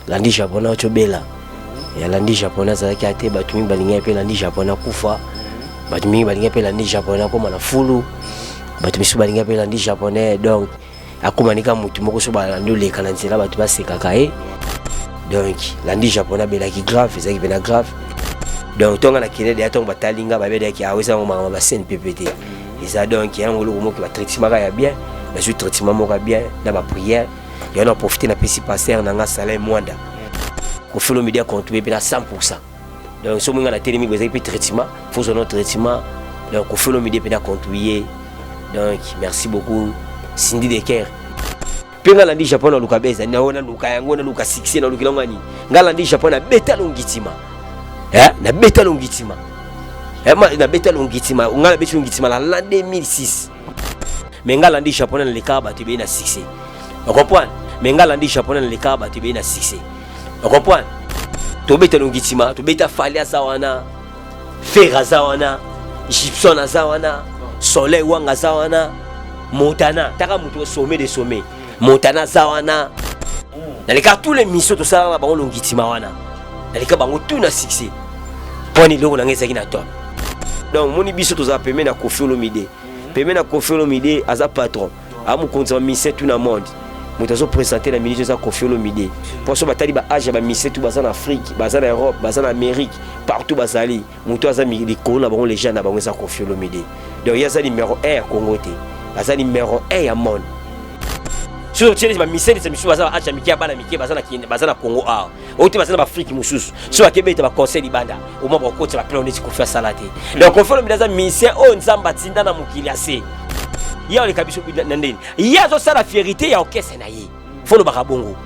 Landi japonais ocobela ya Landi japonais azalaki ate, bato mingi balingaki mpe Landi japonais akufa, bato mingi balingaki mpe Landi japonais akóma na fulu, bato misusu balingaki mpe Landi japonais donc akóma nika motu moko so balandi oleka na nzela bato basekaka ye. Donc Landi japonais abelaki grave, ezalaki mpena grave. Donc ntonga na kende deya, ntongo batali nga babelaki awa, eza yango makambo basene pepe te, eza donc yango eloko moko batraitement kaka ya bien, bazwi traitement moko ya bien na baprière. Yango na profite, napesi pasteur na nga Salin Mwanda. Koffi Olomide acontribue mpe na 100. Donc so moinga natelemi boye, ezalaki mpe traitement, faut zona traitement. Donc Koffi Olomide mpe na contribue. Donc merci beaucoup Cindy Deker. Mpe nga Landi Japon naluka be ezali nango, naluka yango, naluka succès, nalukila ngo nini? Nga Landi Japon nabeta longitima, nabeta longitima, nabeta longitima. Nga nabeti longitima na l'an 2006. Mais nga Landi japonais nalekaka bato ebele na succès, ocomprendre? Mais nga Landi japonais nalekaka bato ebele na succès, ocomprendre? Tobeta longitima, tobeta Fally aza wana, Ferre aza wana, Gibson aza wana, Soleil Wanga aza wana, Montana taka moto sommet de sommet, Montana aza wana. Naleka tous les missions tosalaka na bango longitima wana, naleka bango tout na succès mpona eloko na ngai ezalaki na top. Donc moni biso tozala pembe na Koffi Olomide, pembe na Koffi Olomide, aza patron, amokonzi ya bamusicien tout na monde. Moto azoprésente na minute eza Koffi Olomide, mpo so batali baage ya bamusicien tout baza na Afrique, baza na Europe, baza na Amérique, partout bazali, moto aza likolo na bango, légende na bango eza Koffi Olomide. Donc ye aza numéro 1 ya Congo te, aza numéro 1 ya monde. Soki otieli bamusicien neti misusu baza baage ya mike, ya bana mike, baza na Congo awa oyo te, baza na baAfrique mosusu, so bakebeta baconcert libanda, omwa bakokotisa baplan neti Koffi asala te. Donc Koffi Olomide aza musicien oyo Nzambe atinda na mokili ya se. Ye aleka biso na ndeni, ye azosala fierté ya orchestre na ye. Fo lobaka bongo,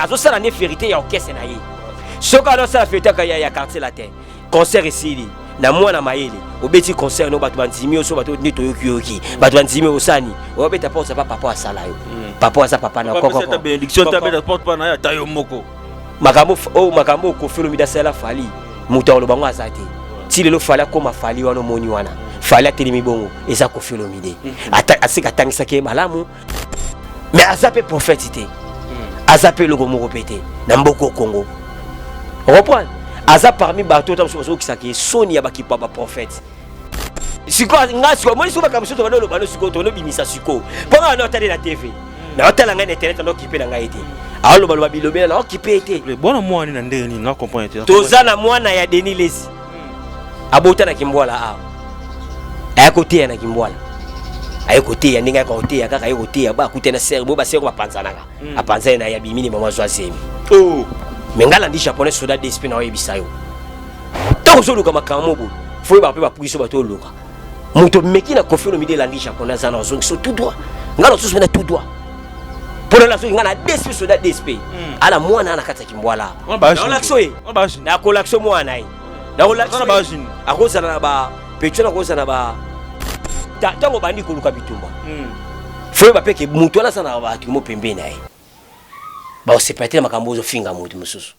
azosala nde fierté ya orchestre na ye. Soki azosala fierté ya Quartier Latin, concert esili na mwana mayele, obeti concert no, bato bandimi yo, so bato nde toyokiyoki, bato bandimi osani obeta porte pa papa asala yo, papa aza papa na koko. Bénédiction te, abeta porte pa na ye ata yo moko. Makambo oyo, makambo oyo Koffi Olomide asala Fally, moto akoloba ngo aza te. Ti lelo Fally akóma Fally wana, omoni wana Fally atelemi bongo, eza Koffi Olomide. Asika atangisaki ye malamu, mais aza mpe prophète te, aza mpe eloko moko mpe te na mboka Congo, reprendre. Aza parmi bato oyo mosusu bazokisaka esoni ya bakipa baprophète. Sikoyo nga sikoyo omoni sikoyo makambo mosusu tobanda oloba no, sikoyo tobanda sikoyo mpo nga na otali na TV, na otala ngai na internet, na okipe na ngai te, aolobaloba bilobela na okipe te. Bwana mwana na ndenge nini na comprendre te? Toza na mwana ya Denis Lesi, abota na Kimbwala awa, aya koteya na Kimbwala, aye koteya ndenge ayaka koteya kaka, aye koteya ba akuta na sere bo basere bapanzanaka, apanza ye na ye, abimi ni mama azwa zemi. Mais ngai Landi japonais soda dsp na oyebisa yo, ntango ozoluka makambo boye, fo oyebaka mpe bapuiso bato oluka moto meki na Koffi Olomide. Elandi japonais aza na ozongi so tout droit, ngai na osusu mpe na tout droit mpona nazoki ngai na dsp soda dsp ala mwana na kati ya Kimbwala, nakolakisa ye, nakolakisa mwana ye, akozala na ba petio, nakozala na ba ntango bandi koluka bitumba. Fo oyeba mpe ke motu wana aza na bato mo pembeni na ye, baosepela te na makambo ozofinga motu mosusu.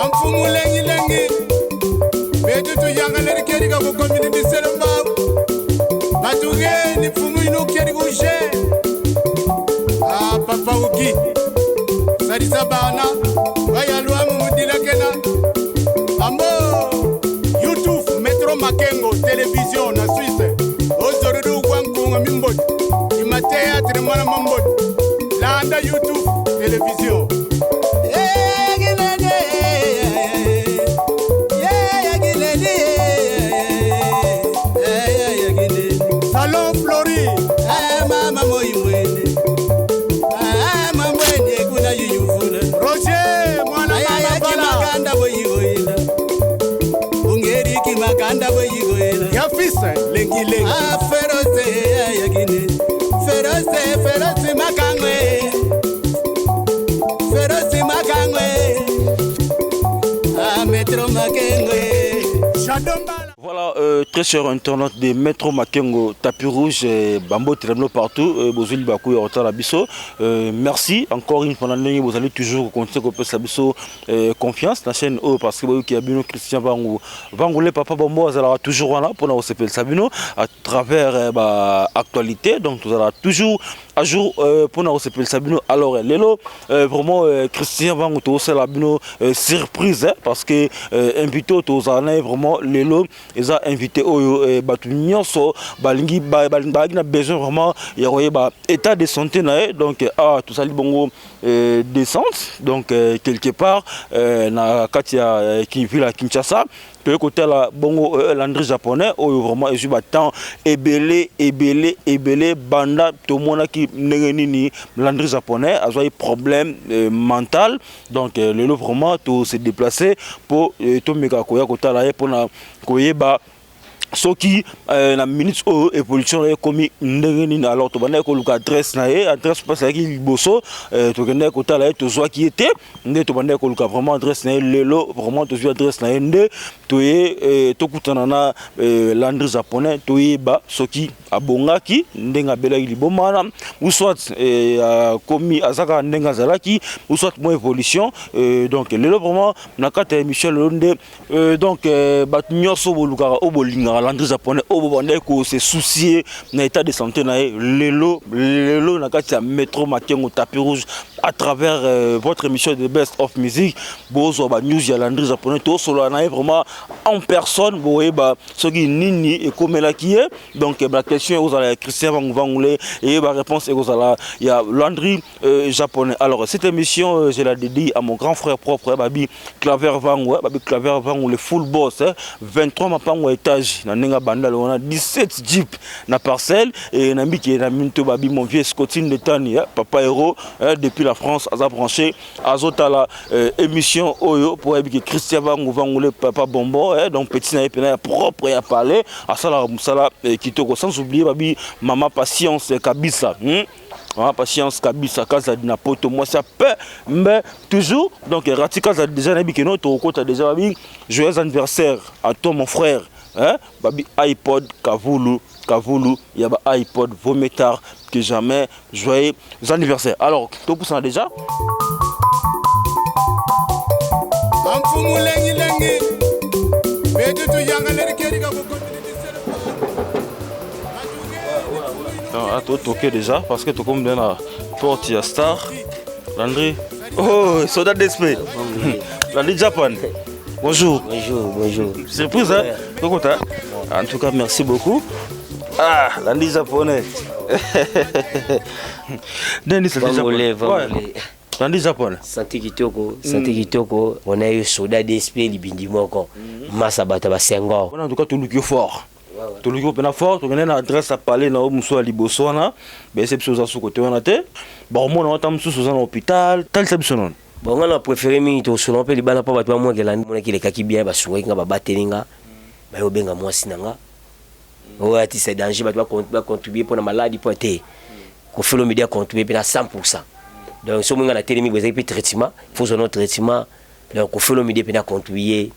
Amfumu lengilengi betu tuyangaleri kerika kukomini biselo mbau batugeni mfumu inu keri kushe. Ah, papa uki salisa bana bayalwamu mudilakena ambo YouTube Metro Makengo Television na Suisse ozorudu kwa nkunga mimboti ima théâtre mwana mamboti landa YouTube Television. Salon Flori. Mama moimwene mamwene kuna yuyuvula. Roger mwana mama bala. Makanda boyigoyela ungeriki makanda boyigoyela. Ya fils lengi lengi. Ferose yakine ferose ferose makangwe ferose makangwe a Metro Makengwe. Shadombala. Voilà. Très cher internaute de Metro Makengo, tapis rouge, bambote na partout, bozuli baku ya kotala biso. Merci encore une fois na ndenge bozali toujours continuer kopesa biso confiance na chaîne oyo, parce que boyoki ya bino Christian Vangu Vangule, papa Bombo, azalaka toujours wana mpona kosepelisa bino à travers ba actualité. Donc tozalaka toujours à jour mpona kosepelisa bino. Alors lelo vraiment Christian Vangu tozosala bino surprise, hein, parce que invité oyo tozala na ye vraiment lelo eza invité oyo bato nyonso balingi, bazalaki na besoin vraiment ya koyeba état de santé na ye. Donc awa tozali bongo descente, donc quelque part na kati ya ville ya Kinshasa. Toye kotala bongo Landry Japonais oyo vraiment ezwi batemps ebele ebele ebele banda tomonaki ndenge nini Landry Japonais azwaki problème mental. Donc lelo vraiment tose déplacer mpo tomeka koya kotala ye mpona koyeba soki na minute oyo évolution na ye ekomi ndenge nini. Alors tobandaki koluka adresse na ye, adresse mpasi azalaki liboso. Tokendaki kotala ye, tozwaki ye te. Nde tobandaki koluka vraiment adresse na ye. Lelo vraiment tozwi adresse na ye, nde toye tokutana na Landry Japonais, toyeba soki abongaki ndenge abelaki liboma wana, ou soit akomi aza kaka ndenge azalaki, ou soit mwa évolution. Donc lelo vraiment na kati ya émission lelo nde donc bato nyonso bolukaka, oyo bolingaka Landry Japonais, oyo bobandaki kose soucier na état de santé na ye, lelo lelo na kati ya Métro Makengo tapis rouge, à travers votre émission de Best of Music, bozwa banews ya Landry Japonais. Tosolola na ye vraiment en personne, boyeba soki nini ekomelaki ye. Donc baquestion ekozala ya Christian Vangu Vangule et baréponse ekozala ya Landry Japonais. Alors cette émission, je la dédie à mon grand frère propre, babi Claver Vangu, babi Claver Vangu, le full boss, 23 mapango étage na ndenge banda wana, 17 jeep na parcelle et na mbiki na minto, babi mon vieux Scotine de Tani, papa héros depuis la France, aza branché, azotala émission oyo pour yebi Christian Vangu Vangule, papa bonbon, donc petit na ye pena ya propre ya parler, asalaka mosala kitoko. Sans oublier babi mama Patience Kabisa, Mama Patience Kabisa Kazadi na poto, mwasi ya pe mbe toujours. Donc Rati Kazadi déjà nayebi keno tokokota déjà. Babi joyeux anniversaire à toi mon frère, hein? Babi iPod Kavulu Kavulu ya ba iPod, vaut mieux tard que jamais. Joyeux anniversaire. Alors topusana déjà. Amfumu lengi betu tuyangaleri kerika kukomini. Ah, totoke déjà parce que tokomi bien na porte ya star Landry. Oh, soldat d'esprit Landry Japan, bonjour. Bonjour, bonjour. Surprise, hein. Tokota. En tout cas merci beaucoup. Ah, Landry Japonais. Denis Vangole, Vangole. Landry Japonais. Santé kitoko, santé kitoko. Wana yo soldat d'esprit, libindi moko. Masa bato basengo. Wana en tout cas toluki yo fort. Toluki yo mpena fort. Tokende na adresse ya palais na yo mosusu ya liboso wana. Bayese biso oza su kote wana te. Bakomona ata mosusu oza na hôpital. Talisa biso nono. Bon, nga na préféré mingi tosolola mpe libala mpo bato bamwakela monaki elekaki bien. Basungaki nga, babateli nga, baye obenga mwasi na nga oyo atisa danger. Bato bacontribue mpo na maladi mpo te Koffi Olomide acontribue mpe na 100. Donc so nga natelemi boye, ezalaki mpe traitement, faut zwa traitement. Donc Koffi Olomide mpe na contribue.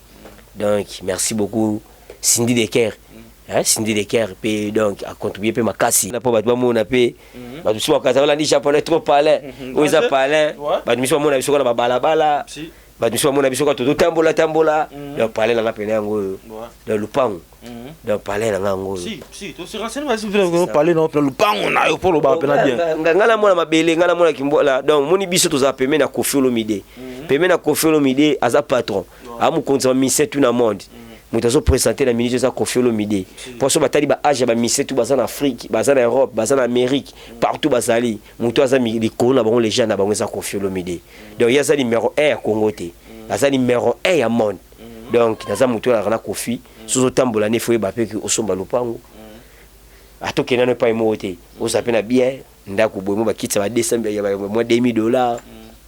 Donc merci beaucoup Cindy Decker, hein, Cindy Decker mpe donc acontribue mpe makasi mpo bato bamona mpe. Bato mosusu bakaza balandi Japonais trop palin oyo eza palin. Bato mosusu bamona biso kaka na babalabala, bato mosusu bamona biso kaka tozotambola tambola. Donc palin nanga pene yango oyo, donc lupango, donc palin nanga yango oyo. Palin na pena lupango na yo mpo olobaka pena bien. Nga namona mabele, nga namona Kimbwala. Donc moni biso tozala peme na Koffi Olomide, peme na Koffi Olomide. Aza patron, amokonzi ya bamusicien tout na monde. Moto azoprésente na minute eza Koffi Olomide, mpo so batali baage ya bamusicien tout baza na Afrique, baza na Europe, baza na Amérique, partout bazali, moto aza likolo na bango, légende na bango eza Koffi Olomide. Donc ye aza numéro 1 ya Congo te, aza numéro 1 ya monde. Donc naza moto oyo alaka na Koffi. So ozotambola nde fo oyeba mpe osomba lopango, atokende nano epai moko te, ozala mpe na bien ndako boye, mo bakiti ya ba 200, mwa 2000 dollars,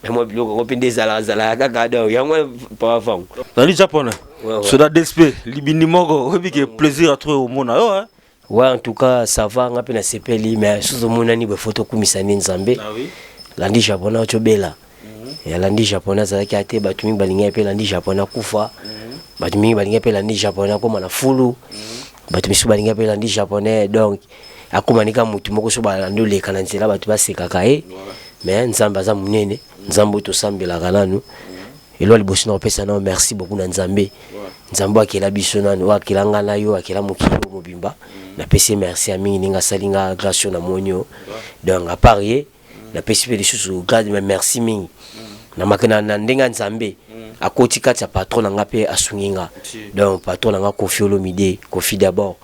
mwa biloko yango mpe nde ezalaka zalaka kaka. Donc yango papa Vangu. Nali Japonais, soldat d'esprit, libindi moko, oyebi ke plaisir à trop omona yo, hein. Ouais, en tout cas ça va, nga mpe nasepeli. Mais soki omonani boye, fo tokumisa nde Nzambe. Landi Japonais otobela Landi Japonais azalaki ate. Bato mingi balingaki mpe Landi Japonais akufa, bato mingi balingaki mpe Landi Japonais akóma na fulu. Bato misusu balingi mpe Landi Japonais, donc akóma nika motu moko so balandi oleka na nzela, bato basekaka ye. Mais Nzambe aza monene, Nzambe oyo tosambelaka nanu. Elo liboso na kopesa nao merci beaucoup na Nzambe, Nzambe oyo akela biso nanu, oyo akela nga na yo, akela mokili oyo mobimba. Napesi ye merci ya mingi ndenge asali nga grâce oyo namoni yo. Donc à part ye, napesi mpe lisusu grâce, merci mingi na ndenge ya Nzambe akoti kati ya patron na nga mpe asungi nga. Donc patron na nga Kofi Olomide, Kofi d'abord,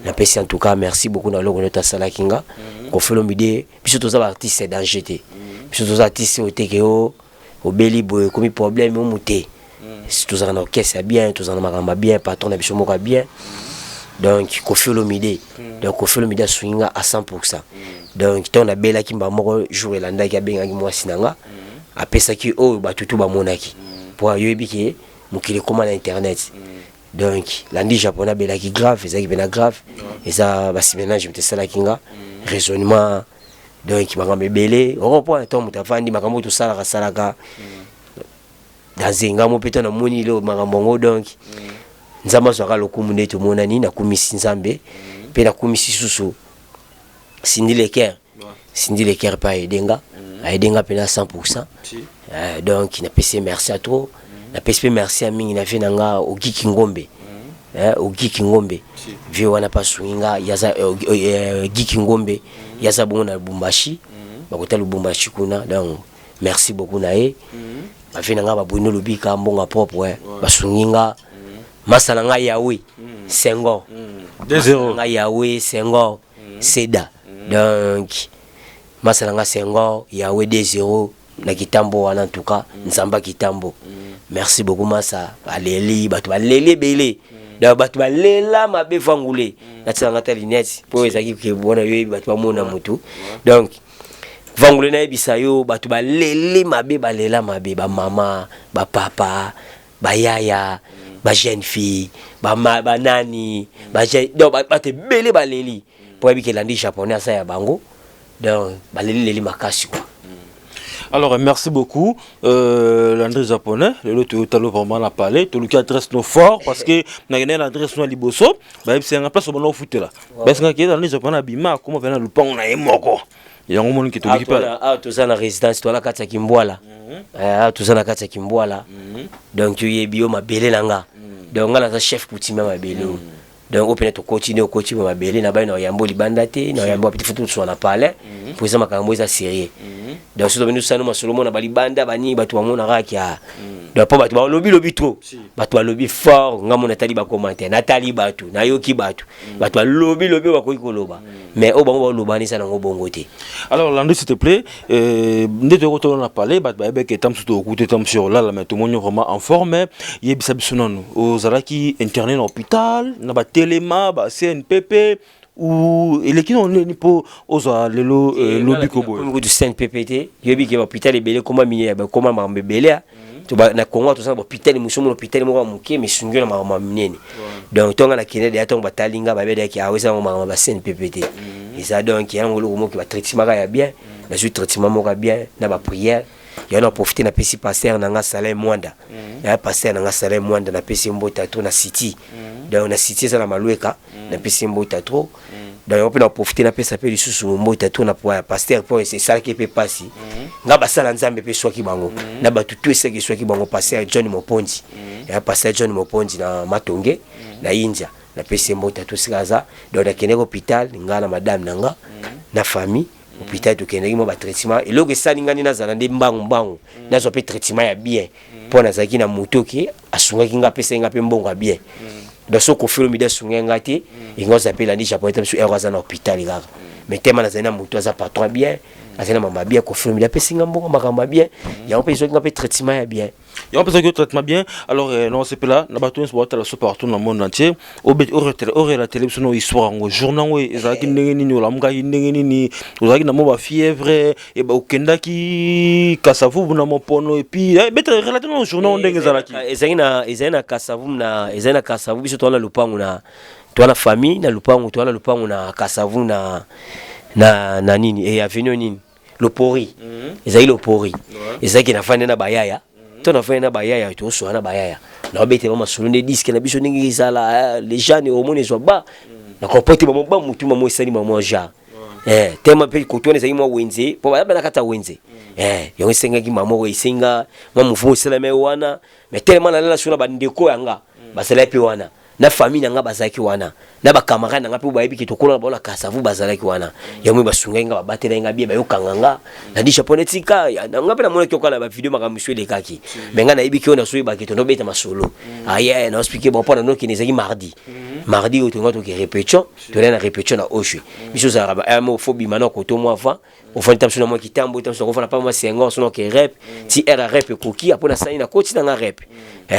napesi en tout cas merci beaucoup na eloko nyonso asalaki nga, Kofi Olomide. Biso toza baartiste danger te, biso toza artiste oyo teke o obeli boye ekomi problème omu te. Tozala na orchestre ya bien, tozala na makambo ya bien, patron na biso moko ya bien, donc Kofi Olomide. Donc Kofi Olomide asungi nga à 100. Donc ntango nabelaki, mbala moko jour elandaki, abengaki mwasi na nga, apesaki oyo bato tu bamonaki, mpo ayoyebi ke mokili ekóma na internet. Donc Landi Japonais abelaki grave, ezalaki mpena grave, eza basimenage moto esalaki nga raisonnement. Donc makambo ebele ocomprendre, ntango moto avandi, makambo oyo tosalaka salaka dans mo mpe to namoni lelo makambo yango. Donc Nzambe azwaka lokumu nde tomonani. Nakumisi Nzambe mpe nakumisi susu Cindy Leker. Cindy Leker mpe aede nga, aede nga mpena 100. Donc napesi ye merci à trop. Napesi mpe merci ya mingi na vie na nga Ogiki Ngombe. Ogiki Ngombe, vie wana mpe asungi nga. Yaza Giki Ngombe, yaza bongo na Lubumbashi, bakota Lubumbashi kuna. Donc merci beaucoup na ye. Bavie na nga babwino lobika mbongo propre, basungi nga. Masa na ngai Yawe Senghor, ngai Yawe Senghor Seda. Donc masa na nga Senghor Yawe 2-0 na kitambo wana, en tout cas Nzamba kitambo, merci beaucoup masa. Baleli, bato baleli ebele. Donc bato balela mabe vangule natielanga ta lunette mpo ezalaki wana, yoyebi bato bamona motu. Donc vangule nayebisa yo, bato baleli mabe, balela mabe, bamama, bapapa, bayaya, bajeune fille, banani, donc bato ebele baleli mpo yebi ke Landi Japonais aza ya bango. Donc baleli leli makasi quoi. Alors, merci beaucoup, Landry Japonais. Le talo vraiment na parlé. Tu adresse no fort parce que na na adresse no liboso, ba c'est en place au foot là. Parce que Landry Japonais abima comment venir lupango na ye moko. Yango moni ke toluki pa. Awa toza na résidence, toza na kati ya Kimbwala. Awa toza na kati ya Kimbwala. Donc oyebi yo mabele na nga. Donc nga naza chef coutumier mabele oyo. Donc oyo pene tokoti nde okoti mo mabele na bai na oyambo libanda te, na oyambo apeti futu toswa na palais po eza makambo eza sérieux. Donc soki tobandi tosala masolo mona balibanda banini, bato bamonaka kia. Donc mpo bato balobi lobi trop, bato balobi fort. Nga mo natali bacommentaire, natali bato, nayoki bato, bato balobi lobi oyo bakoki koloba, mais oyo bango baloba eza nango bongo te. Alors Landry, s'il te plaît, nde toyoko tolona na palais, bato bayebaki eta mosusu tokokuta eta mosusu olala, mais tomoni vraiment en forme. Yebisa biso nanu, ozalaki interné na hôpital na batelema ba CNPP ou eleki na nini mpo ozwa lelo lobiko boye? Kutu CNPP te. Yoyebi ke bahôpital ebele ekoma minene, bakoma makambo ebele na Congo. Toza na bahôpital mosusu, mona hôpital moko ya moke, mais esungi na makambo ya minene. Donc ntonga nakende deya, ntongo batali nga, babedaki awa eza yango makambo ba CNPP te eza. Donc yango eloko moko batraitement kaka ya bien, nazwi traitement moko ya bien na baprière. Yango na profite, napesi pasteur na nga Salin Mwanda, na pasteur na nga Salin Mwanda, napesi mbota trop na city. Donc na city eza na Malweka, napesi mbota trop. Donc yango mpe na profite, napesa mpe lisusu mbota trop na ya pasteur, mpo esalaki mpe mpasi nga basala Nzambe mpe eswaki bango na bato tu, esaki eswaki bango. Pasteur John Moponzi, ya pasteur John Moponzi na Matonge na India, napesi ye mbota to sika aza. Donc nakendeki hôpital nga na madame na nga na famille. Hôpital tokendeki mwa batraitement. Eloko esali nga nde nazala nde mbangu mbangu nazwa mpe traitement ya bien, mpo nazalaki na moto ke asungaki nga, apesaki nga mpe mbongo ya bien. Donc so Kofi Olomide asungaki nga te, enga ozala mpe Landi Japonais te biso ero aza na hôpital kaka. Mais tema nazali na moto aza patron ya bien, azali na mama bien, Kofi Olomide apesi nga mbongo, makambo ya bien. Yango mpe ezwaki nga mpe traitement ya bien. Yango mpesaki yo traitement bien. Alors non, sepela na bato nyonso baotala so partout na monde entier. Orelatele biso no histoire yango, journée yango ezalaki ndenge nini, olamukaki ndenge nini, ozalaki na mo bafièvre, okendaki Kasavubu na mopono, et puis bete relate no journée yango ndenge ezalaki. Ezalaki na Kasavubu, na ezali na Kasavubu. Biso toza na lupangu na toza na famille na lupangu, toza na lupangu na Kasavubu na nini e avenue nini, Lopori. Ezali Lopori, ezalaki nafandi na bayaya to nafandi na bayaya, tosola na bayaya, naobetela masolo nde disque na biso ndenge ezala lejane omoni ezwa ba Na comprendre te ba mutu mamo esali mamo genre. Tema mpe koto wana ezalaki mwa wenze mpo bayaba na kati ya wenze. Yango esengaki mama oyo esenga mwa mouvement esalami wana, mais tellement nalala so na bandeko ya nga bazalaki mpe wana, na famille na nga bazalaki wana, na bacamarade na nga mpe bayebi ke tokola na bango na Kasavu bazalaki wana. Yango basungaki nga, babatelaki nga bien, bayokanga nga na di Japonais tika nga mpe namonaki oka na bavideo makambo mosusu elekaki, mais nga nayebi ke oyo nazoyebaki tondobeta masolo aye na expliquer bon, mpo na nokende ezalaki mardi, mardi oyo tonga toke répétition, tolai na répétition na Oshwe. Biso ozalaka mo fo bima na koto mwa avant ofandi ta biso na mwa kitambo ta biso nakofanda pa mwa sengo so naoke rep ti heure ya rep ekoki, apo nasali nakoti nanga rep.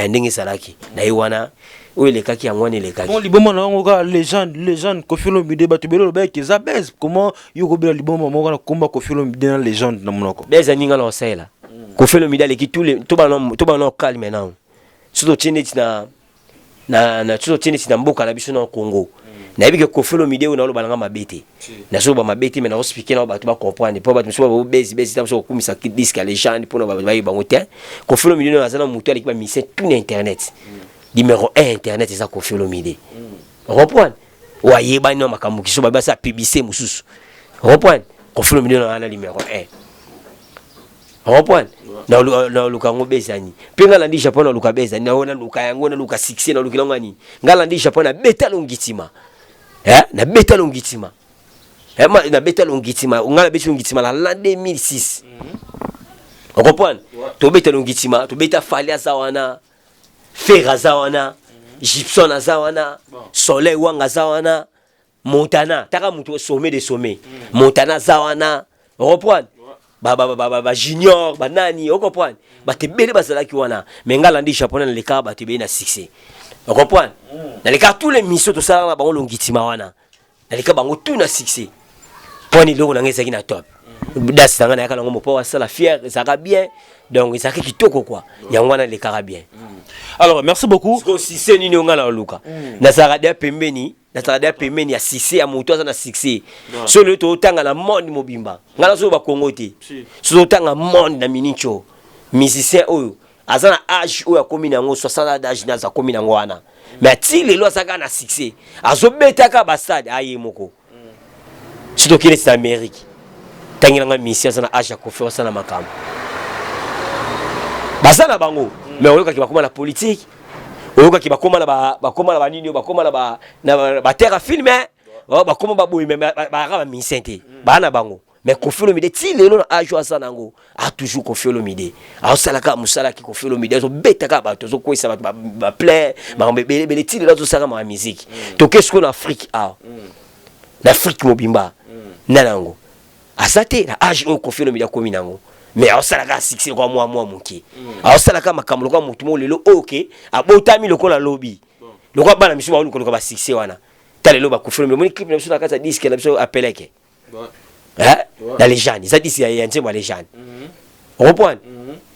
Ndenge ezalaki na ye wana oyo elekaki, yango wana elekaki. Bon, liboma na yango kaka légende, légende Koffi Olomide. Bato ebele olobaki eza bese. Comment yo kobela liboma moko na komba Koffi Olomide na légende na monoko? Bese aninga na kosalela Koffi Olomide aleki to bana calme nano. So totie neti na so totie neti na mboka na biso na Congo, nayebi ke Koffi Olomide oyo naoloba nanga mabe te, nazoloba mabe te, mais nazoexpliquer na bato bacomprendre, mpo bato mosusu babezi bezi ta mosusu kokumisa disque ya légende mpona bato bayeba bango te. Koffi Olomide oyo aza na motu aleki bamusicien tout na internet. Numéro 1 internet eza Koffi Olomide, comprendre? Oyo ayebani na makambo kiso babi asala publicité mosusu, comprendre? Koffi Olomide oyo wana numéro 1, comprendre? Naluka yango bezani mpe nga nalandi Japon, naluka bezani naluka yango, naluka succès, nalukila yango nini? Nga nalandi Japon, nabeta longitima, nabeta longitima, nabeta longitima. Nga nabeti longitima na l'an 2006, ocomprendre? Tobeta longitima, tobeta Fally aza wana, Ferre aza wana, Gibson aza wana, Soleil Wanga aza wana, Montana taka moto sommet de sommet, Montana aza wana, ocomprendre? Bajunior banani, ocomprendre? Bato ebele bazalaki wana, mais nga landi Japonais nalekaka bato ebele na succès, ocomprendre? Nalekaka tous les missions tosalaka na bango longitima wana, naleka bango tout na succès. Mponi eloko na ngai ezalaki na top dasi na ngai, nayaka nango mopo asala fier, ezalaka bien, donc ezalaki kitoko quoi, yango wana elekaka bien. Alors, merci beaucoup. Succès nini oyo ngai naluka? Nazalaka deya pembeni, nazalaka deya pembeni ya succès ya moto aza na succès. So lelo totanga na monde mobimba, ngai nazoyoba Kongo te, so totanga monde na minitio, musicien oyo aza na age oyo akomi nango 60 ans d'âge, naza akomi nango wana, mais ati lelo aza kaka na succès, azobetaka bastade aye moko. So tokende neti na Amérique, ntangelanga musicien aza na age ya Koffi asala makambo, baza na bango, mais oyokaki bakóma na politique, oyokaki bakóma na bakóma na banini oyo bakóma na baterre ya film, bakóma baboyi, mais bayaka bamusicien te, baa na bango. Mais Koffi Olomide ti lelo na age oyo aza nango, a toujours Koffi Olomide, azosala kaka mosala aki Koffi Olomide, azobeta kaka bato, azokwesa bato baplein, makambo ebele ebele. Ti lelo azosala kaka musique. Toke sikoyo na Afrique awa, na Afrique mobimba nana yango aza te na age oyo Koffi Olomide akomi nango, mais azosala kaka succès lokola mwa mwa moke, azosala kaka makambo lokola motu moko lelo oyo ke abotami lokola lobi, lokola bana misu baolukaluka basuccès wana. Ta lelo baKoffi Olomide, omoni clip na biso na kati ya disque na biso apeleke na légende, eza disque ya nzembo ya légende, ocomprendre?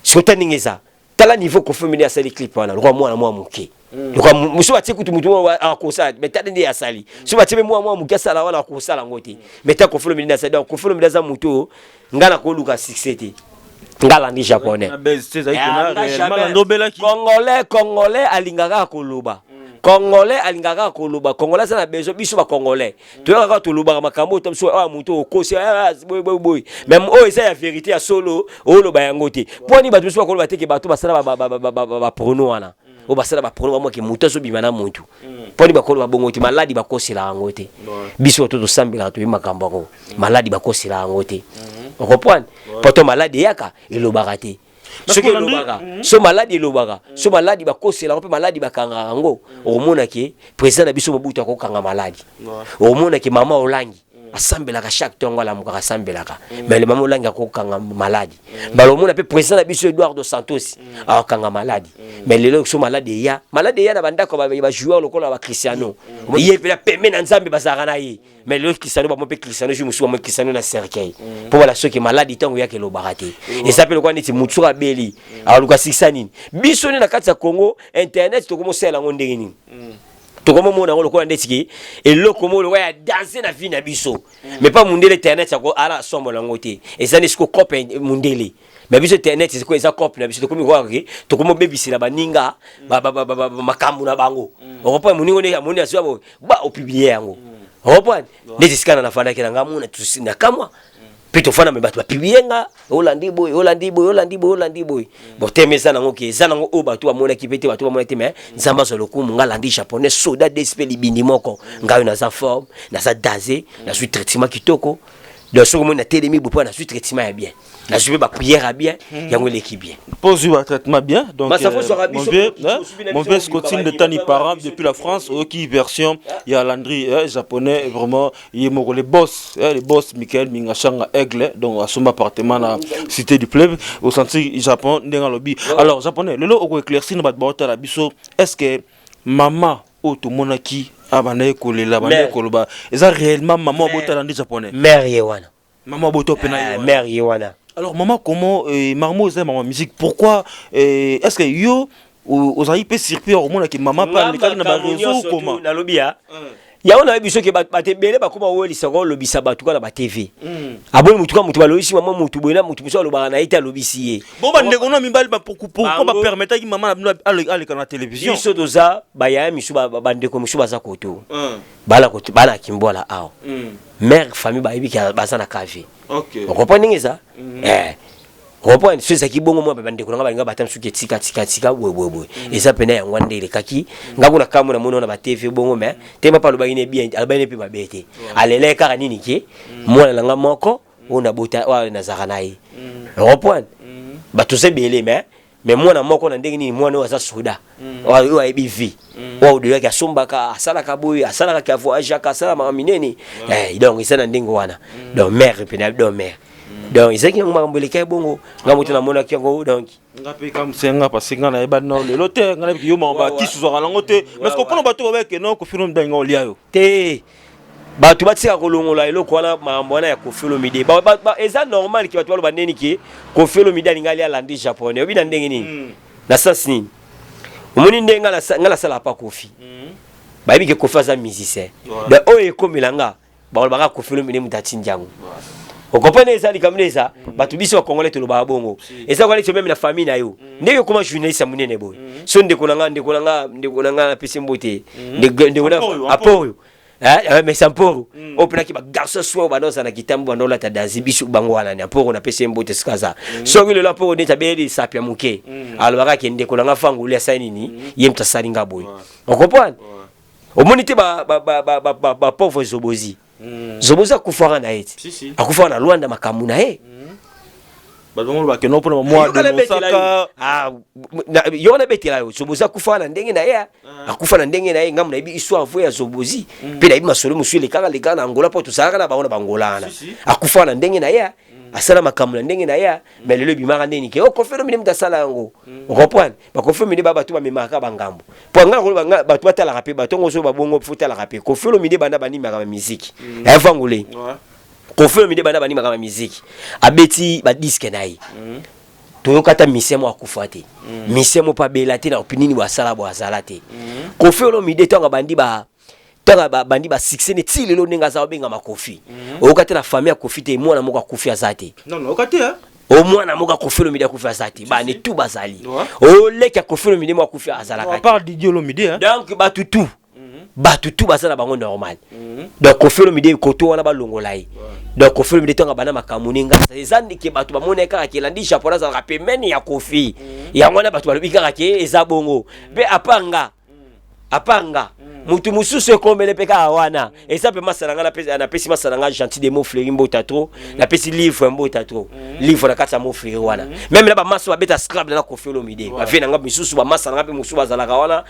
Sikoyo ta ndenge eza, tala niveau Koffi Olomide asali clip wana lokola mwana mwa moke, lokola mosu batie kutu mutu akosala, mais tala nde asali. So batie mpe mwa mwa moke asala wana, akosala yango te, mais ta Koffi Olomide asali. Donc Koffi Olomide aza motu oyo nga nakoluka succès te, nga alandi Japonais. Congolais, congolais alingaka koloba, congolais alingaka koloba, congolais aza na besoin. Biso bacongolais toyaka kaka tolobaka makambo oyo biso oyo moto okosi boye boye boye, mais oyo eza ya vérité ya solo, oloba yango te. Mpo ani bato biso bakoloba te ke bato basala baprono wana, oyo basala baprono bamwake moto azobima na motu, mpo ani bakoloba bongo te? Maladi bakosela yango te. Biso bato tosambelaka, toyebi makambo yango. Maladi bakosela yango te, ocomprendre? Po to maladi eyaka elobaka te. Soki elobaka, so maladi elobaka, so maladi bakosela yango mpe maladi bakangaka yango. Okomona ke président na biso Mobutu akokanga maladi, okomona ke mama Olangi asambelaka chaque ntongo, alamukaka asambelaka, mais le mama Olangi akokanga maladi. Mbala omona mpe président na biso Eduardo Santos akokanga maladi. Mais lelo so maladi eya, maladi eya na bandako ya bajoueur lokola baCristiano, ye mpena pembe na Nzambe bazalaka na ye. Mais lelo Cristiano bamo mpe Cristiano jour mosusu bamo Cristiano na cercueil, mpo bala soki maladi ntango eyaka elobaka te. Eza mpe lokola neti motu soki abeli aluka sikisa nini. Biso nde na kati ya Congo, internet tokomosala yango ndenge nini? Tokomomona yango lokola ndeti ke eloko moko lokola ya danse na vie na biso, mais pa mundele internet yako ala sombola yango te. Eza nde siko cope mundele, mais biso internet siko eza cope na biso. Tokomi koka ke tokomobebisela baninga makambo na bango. Okopa moningo nde amoni azwa ba opublier yango. Comprendre? Neti esika na nafandaki na nga mona na kamwa mpe tofanda, me bato bapublier nga, olandi boye, olandi boye, olandi boye, olandi boye. Bon, teme eza nango ke eza nango oyo bato bamonaki mpe te, bato bamonaki te, mais Nzambe azwa lokumu. Nga landi japonais soda dsp libindi moko, ngai oyo naza forme, naza daze, nazwi traitement kitoko. Donc soki omoni natelemi boye, mpo nazwi traitement ya bien, nazwi mpe baprière ya bien, yango eleki bien. Pose un traitement bien. Donc, Masa, faut mon vieux, hein, mon vieux Scotine de Tani Parent depuis la France, qui version, il y a Landry, hein, japonais, vraiment, il y a les boss, hein, les boss Michael Mingachanga Aigle, donc à son appartement à Cité du Pleuve, au senti Japon, ndenga lobby. Alors, japonais, le lot, au éclairci, nous la biso, est-ce que maman, oyo tomonaki abandaki kolela, abandaki koloba, eza réellement maman abota Landry japonais? Mère ye wana. Maman abota pena ye? Mère ye wana. Alors maman, comment marmo eza maman musique, pourquoi est-ce que yo ozali mpe surpris omonaki mama mpe alekaki na baréseau, comment? Nalobi ya yango, nayebi soki bato ebele bakóma owelisaka olobisa bato kaka na batv. Aboni mutu kaka, mutu balobisi mama, mutu boye na mutu mosusu alobaka na ye te, alobisi ye. Bon, bandeko na mibali, pourquoi bapermettaki mama na bino aleka na télévision? Biso toza bayaya misu, bandeko mosusu baza koto, bana kimbwala awa, mare famille bayebi baza na kave. Okomprendre ndenge eza? Comprendre so ezalaki bongo, mwa bandeko nanga balinga bata soki etika tika tika boye boye boye, eza pena yango wana nde elekaki. Nga kuna kambo namoni wana batv bongo, mais te mapa alobaki ne bien, alobaki ne mpe mabe te, alelaki kaka nini ke mwana na nga moko oyo nabota oyo nazalaka na ye. Comprendre, bato oza ebele, mais mwana moko na ndenge nini, mwana oyo aza soda, oyo ayebi vie, oyo odelaki, asombaka, asalaka boye, asalaka ki avoyageaka, asala makambo minene. Donc eza na ndenge wana. Donc mare pena, donc mare, donc ezalaki nango makambo elekaki bongo, nga moto namonaki yango donc. Nga mpe kamusenga, parce que nga nayeba no lelo te, nga nayebi yo makambo bakisi ozwaka nango te, parce que mpona bato babeke no Koffi Olomide nga olia yo. Te, bato batika kolongola eloko wana, makambo wana ya Koffi Olomide. Eza normal ke bato baloba ndeni ke Koffi Olomide alingi alia Landry japonais. Obi na ndenge nini, na sens nini? Omoni nde nga nasalaka pa Koffi, bayebi ke Koffi aza musicien. Donc oyo ekomela nga, balobaka Koffi Olomide moto atindi yango. Okomprendre? Eza likambo nde eza bato biso bakongolais tolobaka bongo. Eza kwa neti même na famille na yo, ndenge okoma journaliste ya monene boye, so ndeko na nga, ndeko na nga, ndeko na nga, napesi mbote, ndeko na apoyo mais amporo oyo mpenaki bagarçon soin oyo banda na kitambo, banda olata dansi biso bango wana ni amporo, napesi ye mbote sika aza. Soki lelo amporo neti abeyeli sapi ya moke, alobaka ke ndeko na nga fangoli asali nini, ye moto asali nga boye. Ocomprendre? Omoni te bapauvre Zobozi? Zobozi akufaka na ye ti akufaka na Lwanda, makambo na ye. Bakeno mpona bamwa. Yo wana betela yo, Zobozi akufaka na ndenge na ye, akufa na ndenge na ye. Ngambo nayebi histoire vrai ya Zobozi mpe nayebi masolo mosusu elekaka lekaka na Angola, mpo tozalaka na bango na bangola wana. Akufaka na ndenge na ye, asala makambo na ndenge na ye, mais lelo ebimaka ndeni ke Koffi Olomide moto asala yango. Ocomprendre? Bakoffi Olomide ba bato bamemaka bangambo, mpo nga nakoloba bato batalaka mpe bato yango so babongo, fo talaka mpe Koffi Olomide banda bandimaka bamiziki ayavangole. Koffi Olomide banda bandimaka bamiziki, abeti badisque na ye, toyoka ata musicien mo akufa te, musicien mo mpo abela te na nini bo asala bo azala te. Koffi Olomide ntango abandi ba ntango bandi basuccès ne ti lelo, ndenge aza obengama Koffi, oyoka te na famille ya Koffi te mwana moko akufi aza te. O mwana moko Koffi Olomide akufi aza te, bane tu bazali, oleki ya Koffi Olomide mo akufi azalaka. Donc bato tu, bato tu baza na bango normal. Donc Koffi Olomide koto wana balongola ye. Donc Koffi Olomide ntango bana makambo ne, nga eza ndeke bato bamoni kaka ke Landry japon azalaka pembeni ya Koffi, yango wana bato balobi kaka ke eza bongo. Mpe apart nga, apart nga, mutu mosusu ekomele mpe kaka wana eza mpe masala. Nga napesi masala nga gentil de Mofleri mbota trop, napesi livre mbota trop, livre na kati ya Mofleri wana. Même na bamasa babeta scrabble na Koffi Olomide, bavie na nga misusu, bamasa na nga mpe mosusu bazalaka wana,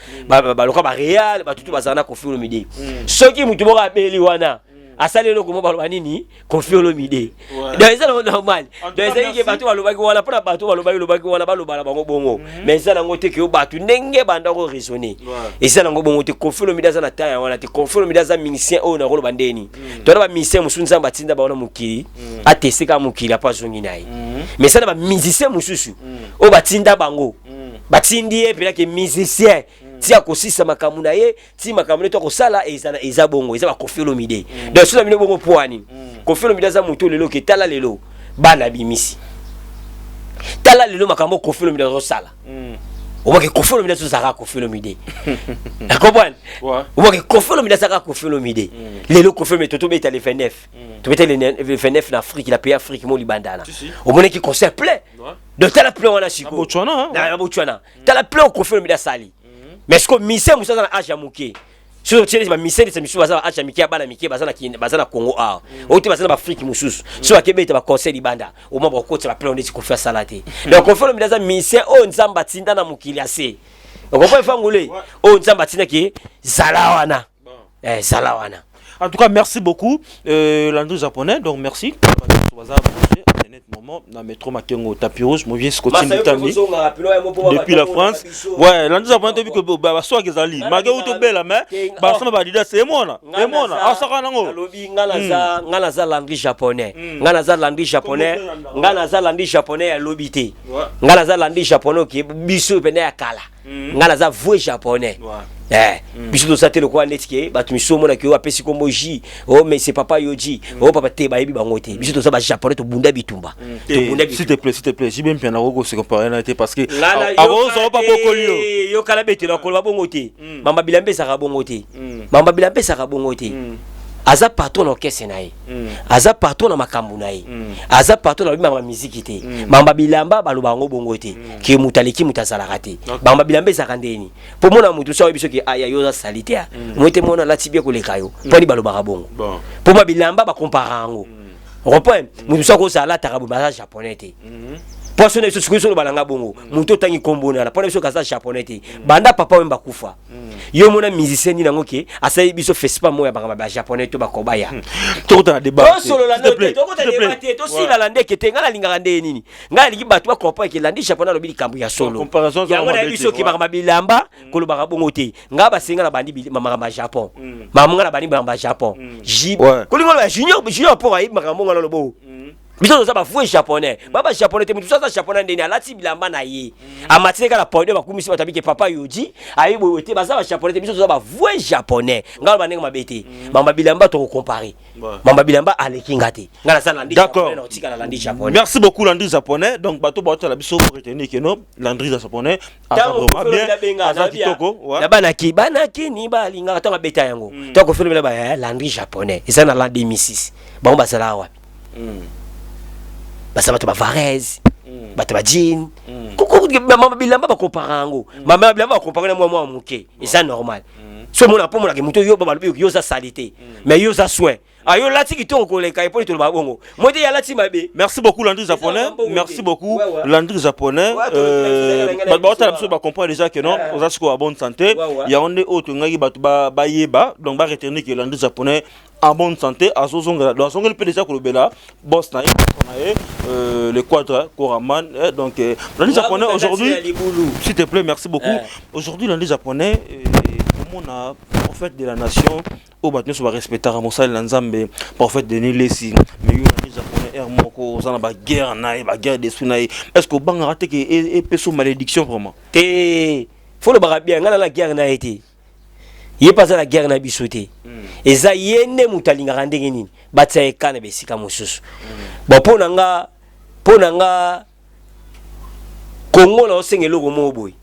baloka bareal, bato tu bazala na Koffi Olomide. Soki mutu moko abeli wana, asali eloko mo, baloba nini? Koffi Olomide. Donc eza nango normal. Donc ezalaki ke bato balobaki wana mpona bato balobaki lobaki wana, baloba na bango bongo, mais eza nango te ke yo bato ndenge banda ko raisonner, eza nango bongo te. Koffi Olomide aza na temps ya wana te. Koffi Olomide aza musicien oyo nakoloba ndeni, tona bamusicien mosusu Nzambe atinda bango na mokili, ateste kaka mokili apo azongi na ye. Mais eza na bamusicien mosusu oyo batinda bango, batindi ye mpelake musicien ti akosisa makambo na ye, ti makambo nde to akosala eza bongo, eza baKoffi Olomide. Donc so na bino bongo po wani, Koffi Olomide aza motu lelo ke tala lelo bana bimisi, tala lelo makambo Koffi Olomide azosala. Obwake Koffi Olomide azozalaka Koffi Olomide, comprendre? Obwake Koffi Olomide azalaka Koffi Olomide. Lelo Koffi Olomide, tobeta le 29, tobeta le 29 na Afrique, na pays Afrique mo libandana. Omonaki concert plein. Donc tala plein wana sikoyo na Botswana, tala plein Koffi Olomide asali. Mais sikoyo mise mosusu aza na age ya moke. Soki otieli bamise neti misusu baza na age ya mike, ya bana mike, baza na Congo awa oyo te, baza na baAfrique mosusu. So bakebeta baconcert libanda, omwa bakokotisa baplein neti Koffi asala te. Donc Koffi Olomide aza musicien oyo Nzambe atinda na mokili ya se. Okomprendre, fangule oyo Nzambe atindaki, zala wana, zala wana. En tout cas, merci beaucoup, Landry Japonais. Donc, merci. Net moment, na métro Makengo, tapis rouge, mon vieux Scotty Mutani. Depuis la France. Ouais, Landry Japonais, tu que bah soit que zali. Malgré où tu belle, mais bah ça va dire c'est moi là. C'est moi là. Ah ça nango. Lobi nga naza Landry Japonais. Nga naza Landry Japonais. Nga naza Landry Japonais ya lobi te. Nga naza Landry Japonais ki biso pene ya kala. Nga naza vrai Japonais. Biso toza te lokola neti ke bato misusu omonaki oyo apesi kombo j o, mais c'est papa Yoji o papa te, bayebi bango te. Biso toza bajaponais, tobunda bitumba, tobunda. S'il te plaît, s'il te plaît, JB Mpiana ko se comparer na te parce que akozo pa bokoli yo. Yokala betelo, akoloba bongo te. Mamba bilamba ezalaka bongo te. Mamba bilamba ezalaka bongo te. Aza patron na orchestre na ye, aza patron na makambo na ye, aza patron na makambo ya miziki te. Mamba bilamba baloba yango bongo te ke moto aleki moto azalaka te. Bamba bilamba ezalaka ndeni mpo mona motu so ayebi soki aya yo oza sali te, moi te mona alati bien koleka yo, mpo ani balobaka bongo? Mpo ma bilamba bakompara yango, reprend motu so akozala alataka boye, aza Japonais te. Mpo so na biso sikoyo soloba nanga bongo, motu otangi nkombo nana, mpo na biso kaza Japonais te. Banda papa oyo bakufa, yo mona musicien nini yango ke asali biso festival moko ya makambo ya Japonais to bakobaya? Tokota na débat. Tosolola no te, tokota débat te, tosilala ndeke te. Ngai nalingaka nde nini? Ngai nalingi bato bacomprendre ke Landry Japonais alobi likambo ya solo. Yango nayebi soki makambo ya bilamba kolobaka bongo te. Ngai basenga na bandi makambo ya Japon, makambo ngai na bandi makambo ya Japon kolingo ya Junior. Junior mpo ayebi makambo ngo nalobo. Biso toza bavrai Japonais, ba Bajaponais te. Motu so aza Japonais ndeni alati bilamba na ye, amatine kaka na podium, akumisi bato, abike papa Yoji ayebi boye te. Baza Bajaponais te, biso toza bavrai Japonais. Ngai aloba ndenge mabe te. Mamba bilamba tokocomparer, mamba bilamba aleki nga te. Ngai naza Landry Japonais, na otikala Landry Japonais. Merci beaucoup, Landry Japonais. Donc bato baotala biso, retenir que non, Landry Japonais aza vraiment bien, aza kitoko. Na banaki banaki balingaka ntango abeta yango, ntango kofilomela ba Landry Japonais eza na l'an 2006, bango bazalaka wapi? Baza bato bavarese, bato bajine. Mama bilamba bakompara yango, mama bilamba bakompara na mwa mwa moke, eza normal. So omona mpo omonaka moto yo balobi yo oza sali te, mais yo oza soin, ayo olati kitoko koleka eponi, toloba bongo mo te alati mabe. Merci beaucoup, Landry Japonais. Merci beaucoup, Landry Japonais. Bato baotala biso bacomprendre déjà que non, oza sikoyo ya bonne santé. Yango nde oyo tongaki bato bayeba, donc baretenir que Landry Japonais en bonne santé, azozongela, donc azongeli mpe déjà kolobela boss na ye, na ye, le Quadre Koraman. Donc Landry Japonais aujourd'hui, s'il te plaît, merci beaucoup. Aujourd'hui, Landry Japonais, omona prophète de la nation oyo bato nyonso barespectaka, mosali na Nzambe, prophète Denis Lesi, mais yo Landry Japonais, aire moko oza na baguerre na ye, baguerre d'esprit na ye, est ce que obangaka te ke epesa malédiction vraiment? Te, fo lobaka bien. Ngai na la guerre na ye te, ye mpe aza na guerre na biso te. Eza ye nde moto alingaka ndenge nini batia ye ka na besika mosusu. Bon, mpo na nga Kongo na osenga eloko moko boye: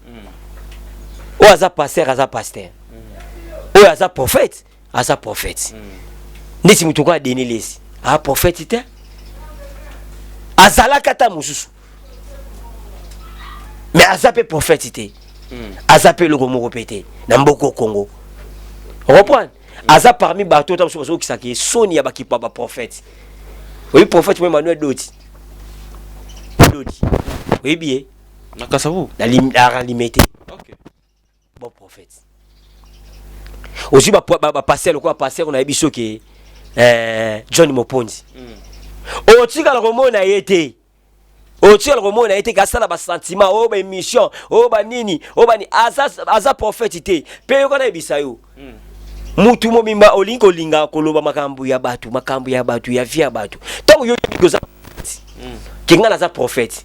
oyo aza pasteur aza pasteur, oyo aza prophète aza prophète. Ndeti moto ko Denis Lesi aza prophète te, azalaka ata mosusu, mais aza mpe prophète te, aza mpe eloko moko mpe te na mboka Congo. Reprendre, aza parmi bato ota mosusu bazokisaka soni ya bakipa baprophète. Oyebi prophète mo Emmanuel Dodi? Dodi, oyebi ye? Na Kasavu. Na Limete. Bon prophète, ozwi bapasteur lokola pasteur nayebi soki John Moponzi, otikala komona ye te, otikala komona ye te kasala basentiment oyo, baémission oyo, banini oyo bani. Aza prophète te. Mpe yoka, nayebisa yo, mutu mobimba olingi kolinga koloba makambo ya bato, makambo ya bato, ya vie ya bato. Ntango yo oyebi oza ke ngai naza prophète,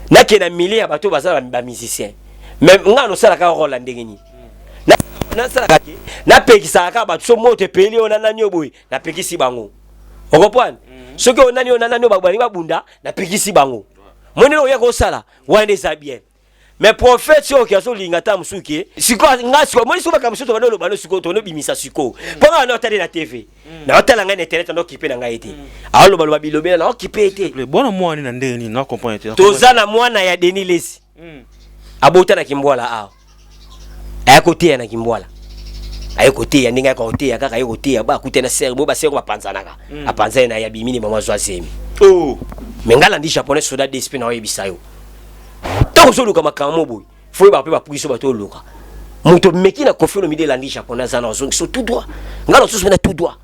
nakende na milieu ya bato baza bamusicien, mais ngai nosalaka rôle ya ndenge nini? Nasalaka ke napekisaka kaka bato. So moto epeli oyo na nani oyo boye, napekisi bango, ocomprendre? Soki oyo nani, oyo na nani oyo balingi babunda, napekisi bango. Monene oya kosala wana eza bien. Mais prophète oyo ke azolinga ata mosusu ke sikoyo nga sikoyo omoni sikoyo makambo mosusu tobanda oloba no sikoyo tobanda obimisa sikoyo mpo nga na otali na TV, na otala ngai na internet, na okipe na ngai te. Aolobaloba bilobela, na okipe te. Bwana mwana na ndenge nini? Na comprendre te. Toza na mwana ya Denis Lesi, abota na Kimbwala awa, aya koteya na Kimbwala, aye koteya ndenge ayaka koteya kaka, aye koteya, ba akuta na sere bo basere bapanzanaka, apanza ye na ye, abimi ni mama azwa zemi. Oh. Me ngai nalandi japonais, soda dsp, na oyebisa yo, ntango ozoluka makambo boye, fo oyebaka mpe bapuiso bato oluka moto meki na Kofi Olomide. Elandi japonais aza na ozongisa tout droit, ngai na osusu mpe na tout droit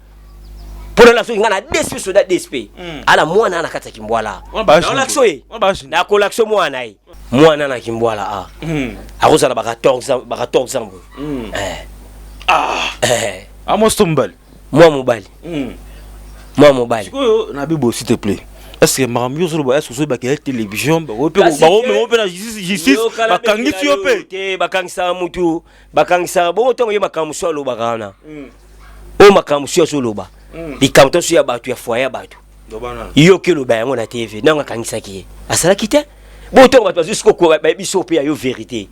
mpona na soki ngai na dsp, soda dsp ala mwana na kati ya Kimbwala. Nakolakisa ye, nakolakisa mwana ye, mwana na Kimbwala a akozala ba 14 ans, ba 14 ans boye. Eh. Amos to mobali? Mwa mobali, mwa mobali. Sikoyo na bibo, s'il te plaît, est ce que makambo nyonso oloba, est ce que ozoyebaka ya télévision bakomema mpe na justice, bakangisi yo mpe? Te, bakangisaka mutu, bakangisaka bongo ntango ye makambo mosusu alobaka wana, oyo makambo mosusu azoloba, likambo to ya bato ya foyer ya bato, yoki oloba yango na TV ntango akangisaki ye, asalaki te. Bo ntango bato bazwi siko bayebi so mpe ya yo vérité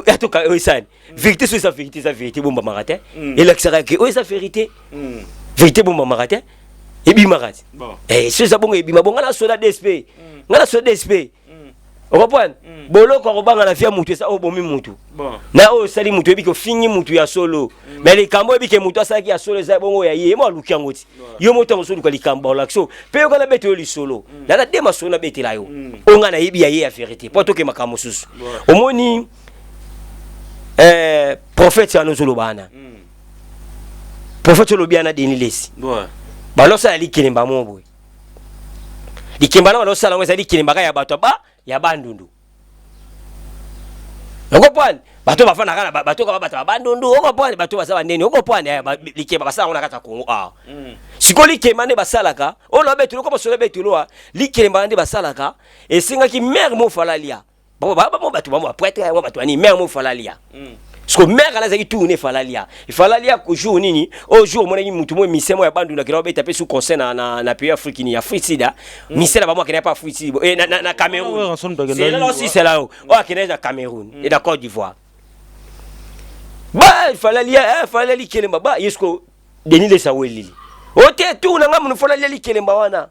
atoka oyo esani vérité, so eza vérité, eza vérité bombamaka te, elakisaka ke oyo eza vérité. Vérité bombamaka te, ebimaka te. So eza bongo, ebima bo. Nga na soda dsp, nga na soda dsp, ocomprendre? Boloko akobanga na via mutu eza oyo bomi mutu na oyo osali mutu, oyebi ke ofingi mutu ya solo, mais likambo oyebi ke mutu asalaki ya solo eza bongo ya ye, ye mo aluki yango ti yo mo ntango ozoluka likambo baolakisa yo mpe yoka nabeta yo lisolo nana de masolo nabetela yo oyo ngai nayebi ya ye ya vérité mpo atoke makambo mosusu. Omoni prophète wana ozoloba wana, prophète olobi wana Denis Lesi, balosala likelemba mo boye, likemba na balosala yango ezali likelemba kaka ya bato ba ya Bandundu, okopwane bato bafandaka na bato kaka bato ya Bandundu, okopwane bato baza baneni, okopwane likemba basala yango na kati ya Kongo awa. Sikoyo likemba nde basalaka oyo na betelo ko basolo betelo a likelemba nde basalaka, esengaki mare mo falalia mo bato bamo baprêtre mo bato bani mare mo falalia. Siko mare ala azalaki tourne efalalia, efalalia jour nini oyo jour omonaki mutu mo mise mo ya Bandundu akenda obeta mpe sous conseil na pays Afrique nini, Afrique Sud, mise na bango akenda pa Afrique Sud, na Cameroun osisela yo oyo akendaki na Cameroun et na Côte d'Ivoire, ba efalalia, efalalia likelemba ba ye. Siko Denis Lesa welili o te tour na nga munu falalia likelemba wana,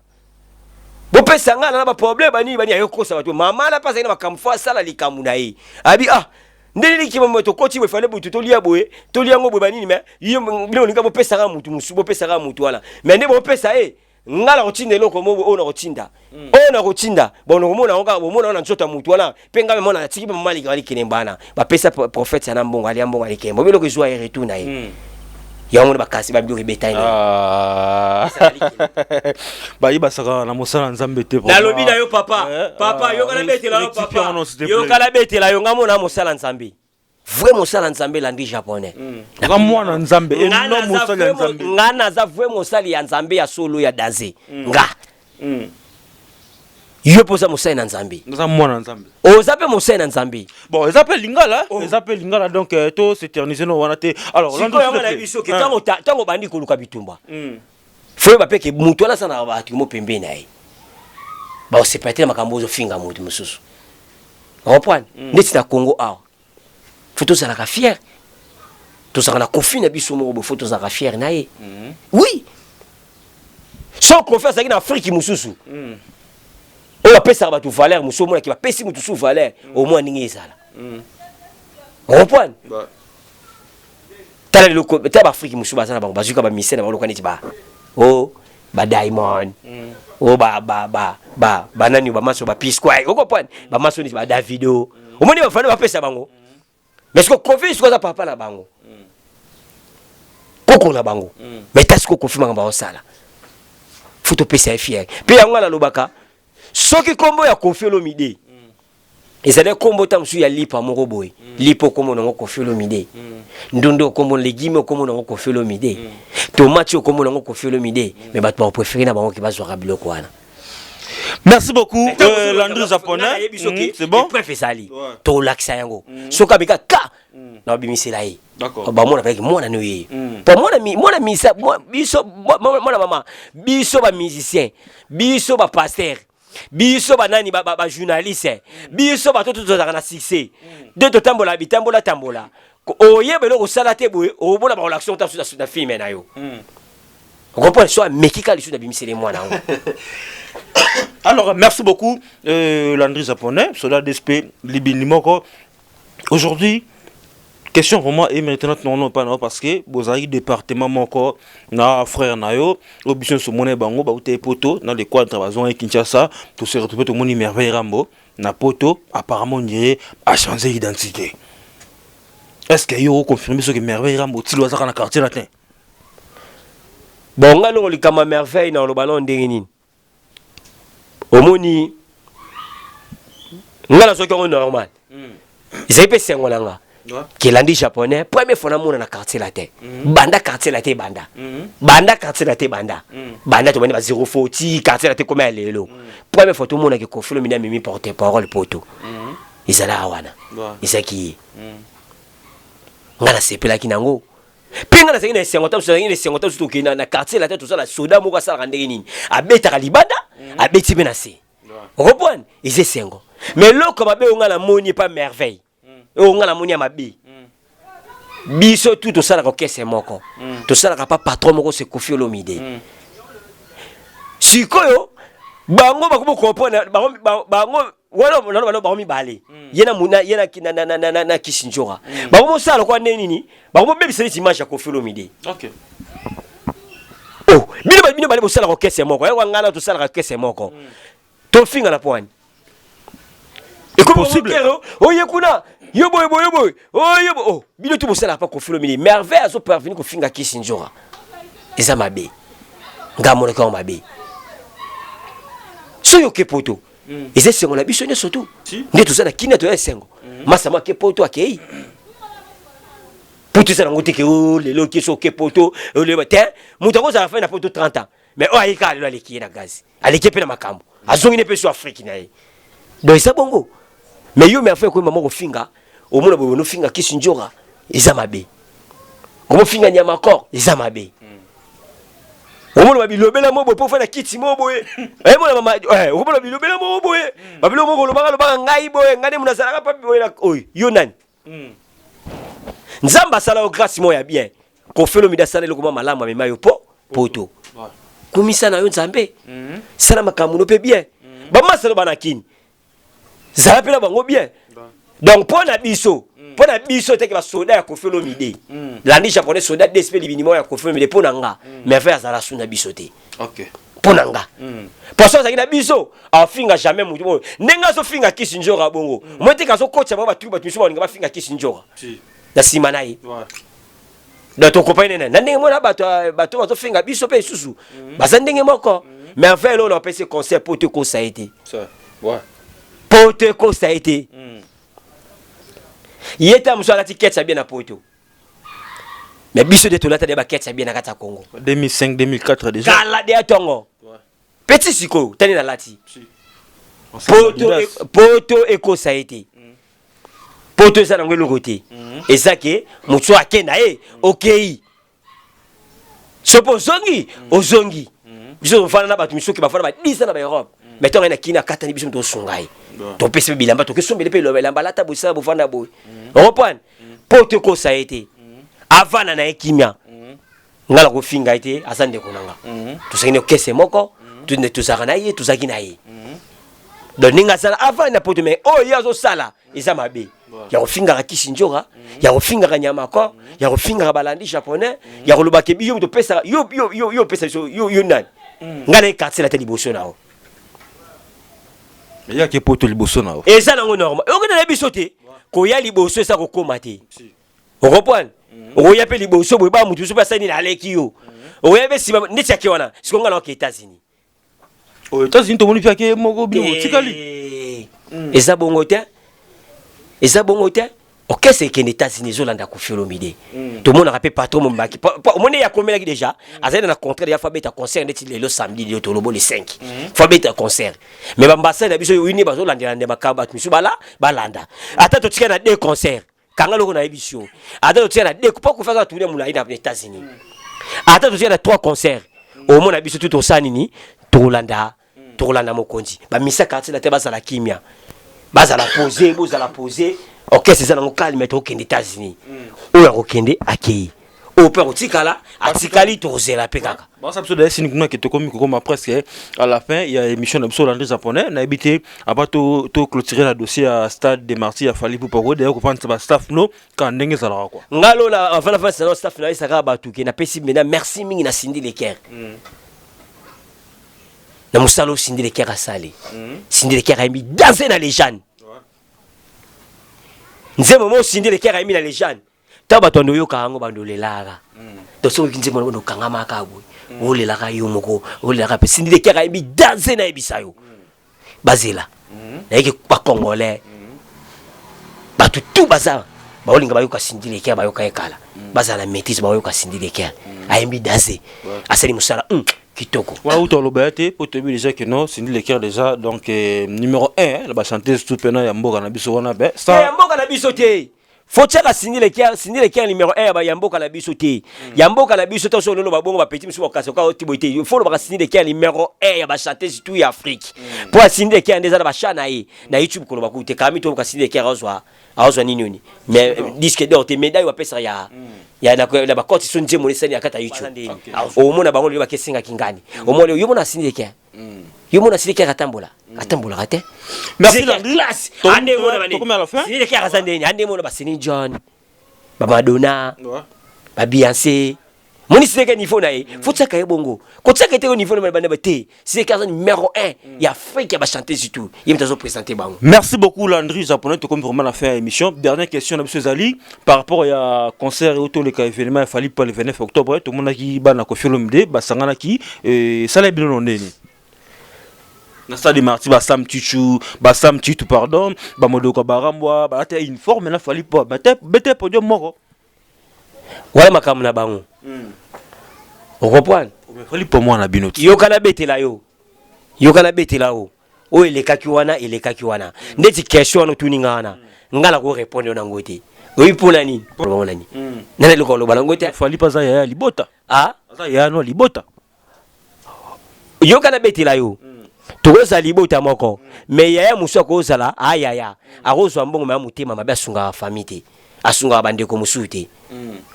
bopesa nga na baproblème banini bani, ayokosa bato. Mama na mpe azalaki na makambo fo asala likambo na ye, abi ah ndenge likima moto tokoti boye, fale butu tolia boye, tolia yango boye banini, me yo bino bolinga bopesaka mutu mosusu, bopesaka mutu wana, me nde bopesa ye nga na kotinda eloko mo oyo na kotinda, oyo na kotinda bon, okomona yango kaka, bomona wana nzoto ya mutu wana mpe ngai mona natiki mpe mama likelemba wana, bapesa prophète yana mbongo, alia mbongo alikelemba, obi eloko ezwa ye retour na ye, yango mona bakasi babiloko ebeta ye. Bayebasaka na mosala Nzambe te. Nalobi na yo papa, papa, yoka nabetela yo, papa, yoka nabetela yo, nga mona mosala Nzambe, vrai mosala Nzambe elandi japonais. Nga mwana Nzambe, eno mosali ya Nzambe. Nga naza vrai mosali ya Nzambe ya solo ya daze. Nga yo mpo oza mosali na Nzambe. Oza mwana Nzambe. Oza mpe mosali na Nzambe. Bon, eza mpe lingala, eza mpe lingala, donc to s'éterniser no wana te. Alors sikoyo yango nayebi soki ntango obandi koluka bitumba, fo oyeba mpe ke motu wana aza na bato mo pembeni na ye, baosepela te na makambo ozofinga motu mosusu, reprendre. Neti na Congo awa, fo tozalaka fier, tozalaka na Kofi na biso moko boye, fo tozalaka fier na ye. Oui, so Kofi azalaki na Afrique mosusu oyo apesaka bato valeur mosusu, omonaki bapesi motu su valeur omoi ndenge ezala, reprendre. Tala lelo, tala baAfrique mosusu baza na bango, bazwika bamise na bango loka neti ba o badiamond o banani, bamaso bapisquai, okoprendre, bamaso neti badavido, omoni bafandi bapesa bango. Mais siko Kofi siko aza papa na bango, koko na bango, mais ta siko Kofi makambo aosala, fo topesa ye fier. Mpe yango nalobaka, soki nkombo ya Kofi Olomide ezali nkombo ta mosusu ya lipa moko boye, lipa okombo nango Kofi Olomide, ndundu okombo, légume okombo nango Kofi Olomide, tomati okombo nango Kofi Olomide, mais bato bakopréféré na bango ke bazwaka biloko wana. Merci beaucoup, Landry Japonais. C'est bon. Preuve ezali. Tolakisa yango. Soki abika ka na babimisela ye. Bamona peke mwana no ye. Po mwana mwana misa biso, mwana mama biso ba musicien, biso ba pasteur. Biso banani, bajournaliste, biso bato tozalaka na succès nde totambola bitambola tambola. Oyeba eloko osala te boye, omona barelation ta na film na yo, ocomprendre? So ameki kaka lisusu na bimiseli mwana yango. Alors, merci beaucoup, Landry Japonais, soldat d'SP Libini moko. Aujourd'hui, question vraiment est maintenant, non, non, pas non, parce que bozali département moko na frère na yo, oyo biso nyonso omona bango bauta poto dans le cadre bazonga Kinshasa, to se retrouver, tomoni Merveille Rambo na poto, apparemment on dirait a changé identité. Est-ce que yo oconfirme soki Merveille Rambo tilo azaka na Quartier Latin? Bon, nga longo likambo ya Merveille na oloba nao ndenge nini. Omoni, nga nazwaki yango normal, ezali mpe sengo na nga kelandi Japonais, première fois namona na Quartier Latin. Banda Quartier Latin, banda banda Quartier Latin, banda banda tobandi ba zéro foti Quartier Latin koma ya lelo, première fois tomonaki Koffi Olomide amemi porte parole poto, ezalaka wana, ezalaki ye. Nga nasepelaki nango mpe nga nazalaki na esengo. Ta mosusu nazalaki na esengo, ta mosusu tokende na Quartier Latin, tozala soda moko asalaka ndenge nini, abetaka libanda, abeti mpe na se, okomprendre? Eza esengo. Mais eloko mabe oyo nga namoni epa Merveille, oyo nga namoni ya mabe, biso tu tosalaka orchestre moko, tosalaka pa patron moko, c'est Koffi Olomide. Sikoyo bango bakomi comprendre bango wana nano bano bango mibale, ye na muna ye na Kisi Nzora, bango mosala lokola nde nini, bango mobebisa neti image ya Koffi Olomide. Oh, bino bale bosalaka orchestre moko, yango ngai na tosalaka orchestre moko, tofinga na poani. Possible. Oye kuna yo boye boye boye, oye oh, bino tu bosalaka pa Koffi Olomide. Merveille azo parvenir kofinga Kisi Nzora, eza mabe. Nga amonaki yango mabe. Soki oke poto, eza esengo na biso nyonso tu nde toza na kina, toya esengo. Masama ake poto, akei poto, eza nango te ke o lelo oke, so oke poto oleba te. Moto akozala fai na poto 30 ans, mais oyo aye kaka lelo, aleki ye na gazi, aleki ye mpe na makambo, azongi ne mpe so Afrique na ye. Donc eza bongo. Mais yo Merveille, koyeba moko kofinga, omona boye, onofinga Kisi Nzora, eza mabe. Omofinga nyama corps, eza mabe. Omona babilobela mo boye mpo ofanda kiti mo boye, emona mama, okomona bilobela moko boye, babilo moko olobaka lobaka ngai boye, ngai nde moto azalaka papi boye na oyo. Yo nani? Nzambe asala yo grâce moko ya bien. Koffi Olomide asala eloko mwa malamu, amema yo po poto. Kumisa na yo Nzambe, sala makambo no mpe bien. Bamasalo bana kini, zala mpe na bango bien. Donc mpo na biso teke basoda ya Koffi Olomide, Landi Japonais, soda dsp libini moko ya Koffi Olomide, mpo na nga Merveille azala su na biso te. Mpo na nga, poso azalaki na biso, afinga jamais motu oyo ndenge azofinga Kisi Nzora bongo. Moi teke azokotisa bango batu, bato misusu balinga bafinga Kisi Nzora na nsima na ye. Donc tokopai nene na ndenge mona bato, bato bazofinga biso mpe lisusu baza ndenge moko. Merveille oyo napesi conseil, po tokosa ye te, po tokosa ye te. Ye ta mosu alati kete ya bien na poto, mais biso nde tolata de bakete ya bien na kati ya Congo. 2005, 2004 déjà. Kala de ya ntongo petit, sikoyo tani nalati poto, poto ekosa ye te. Poto eza nango eloko te, eza ke motu ake na ye, okei so mpo ozongi, ozongi. Biso tofanda na bato misuki bafanda ba 10 ans na baEurope, mais ntongo na kini akatani, biso moto osunga ye, topesi mpe bilamba, tokesombele mpe elamba, alata boye, sala bofanda boye, oreprendre. Mpo tokosa ye te, avanda na ye kimia. Nga na kofinga ye te, aza ndeko na nga, tozalaki na orchestre moko, tozalaka na ye, tozalaki na ye. Donc ndenge azala avant na poto, mais oyo ye azosala eza mabe, ya kofingaka Kisi Nzoka, ya kofingaka Nyamakor, ya kofingaka balandi Japonais, ya kolobaka ebi yo moto opesaka yo, yo, yo, yo opesa biso yo, yo nani? Ngai na ye Quartier Latin liboso na yo. Eyaki poto liboso na yo. Eza nango normal, okende na biso te. Koya liboso eza kokóma te, okomprendre? Okoya mpe liboso boye, ba mutu mosusu mpe asali nini, aleki yo. Okoya mpe nsima ndeti ake wana. Sikoyo ngai naoke États-Unis. Oyo États-Unis, tomoni mpe ake moko, bino botikali. Eza bongo te, eza bongo te. Orchestre ekende États-Unis, ezolanda Koffi Olomide. Tomonaka mpe patron mombaki, omoni ye akomelaki déjà, azali na contrat déjà, faut abeta concert ndeti lelo samedi, lelo tolobo le 5, faut abeta concert. Mais baambassade na biso oyo nde bazolandela nde makambo, bato misusu bala balanda. Ata totikali na deux concert, kanga loko nayebi biso, ata totikali na deux, mpo Koffi aza tournée molai na États-Unis, ata totikali na trois concert, omona biso tu tosala nini, tokolanda. Tokolanda mokonzi. Bamisa quartier latin bazala kimia, bazala pose, bozala pose. Orchestre eza nango calme. Tokokende États-Unis. Oyo akokende akei, oyo mpe akotikala atikali, tokozela mpe kaka. Basa biso d'ailleurs sini kuna ke tokomi kokoma presque à la fin ya émission na biso Landry Japonais. Nayebi te, avant to to clôturer na dossier ya Stade des Martyrs ya Fally Ipupa, ko d'ailleurs kopandisa ba staff no ka ndenge ezalaka quoi. Nga lola, avant na fandisa na staff, nayesaka bato ke napesi mena merci mingi na Cindy Le Cœur na mosala oyo Cindy Le Cœur asali. Cindy Le Cœur ayembi Danse na légende, nzembo mo Cindy Le Cœur ayembi na légende. Ntango bato bando oyoka yango, bando olelaka. Donc soki oyoki nzembo wana, okangamaka boye, olelaka yo moko, olelaka mpe. Cindy Le Cœur ayebi danse, nayebisa yo. Bazela, nayeki bacongolais, bato tu baza baolinga bayoka Cindy Le Cœur, bayoka ye kala, bazala na maîtrise, baoyoka Cindy Le Cœur ayembi danse, asali mosala kitoko. Wana uta oloba ya te, po toyebi déjà que non, Cindy Le Cœur déjà donc numéro 1 na bachanteuse tout mpena ya mboka na biso wana be. Ya mboka na biso te. Faut tiaka Cindy Le Cœur, Cindy Le Cœur numéro 1 ya mboka na biso te, ya mboka na biso te. So lolo babongo bapeti misu bakasi oka oti boye te. Faut lobaka Cindy Le Cœur numéro 1 ya bachanteuse tout ya Afrique, mpo ya Cindy Le Cœur nde eza na bacha na ye na YouTube. Koloba kutu te, kami toyoka Cindy Le Cœur azwa nini oni, mais disque d'or te, médaille bapesaka ya na bakoti so nzembo esali ya kati ya YouTube. Omona bango lelo bakesengaki ngani, omona yo mona Cindy Le Cœur, yo mona Cindy Le Cœur atambola, atambolaka te. Merci, Landry. Classe. Tokomi à la fin. Cindy Le Cœur aza ndeni ande mona baCéline Dion, baMadonna, baBeyoncé. Moni Cindy Le Cœur niveau na ye, faut tiaka ye bongo, kotiaka ete niveau na bana te. Cindy Le Cœur aza numéro 1 ya Afrique ya bachanteuse tout, ye moto azoprésente bango. Merci beaucoup, Landry Japonais. Tokomi vraiment la fin de l'émission. Dernière question na biso ezali par rapport ya concert oyo toleka, événement ya Fally le 29 octobre. Tomonaki bana Koffi Olomide basanganaki, esala bino no ndeni na Stade Martyrs? Basam Chichu, basam Chitu, pardon, bamodoko barambwa balata uniforme na Fally po bete podium moko. Wana makambo na bango, ocomprendre? Fally po mwana bino ti. Yoka nabetela yo, yoka nabetela yo. Oyo elekaki wana, elekaki wana. Ndeti question wana otuni nga wana, nga na korépondre yo nango te. Oyebi mpona nini? Bango nani nani eloko aloba nango te. Fally mpe aza yaya libota. Ah? Aza yaya no libota. Yoka nabetela yo, tokozala libota moko, mais yaya mosusu akozala ayaya, akozwa mbongo, mais ya motema mabe, asungaka famille te, asungaka bandeko mosusu te.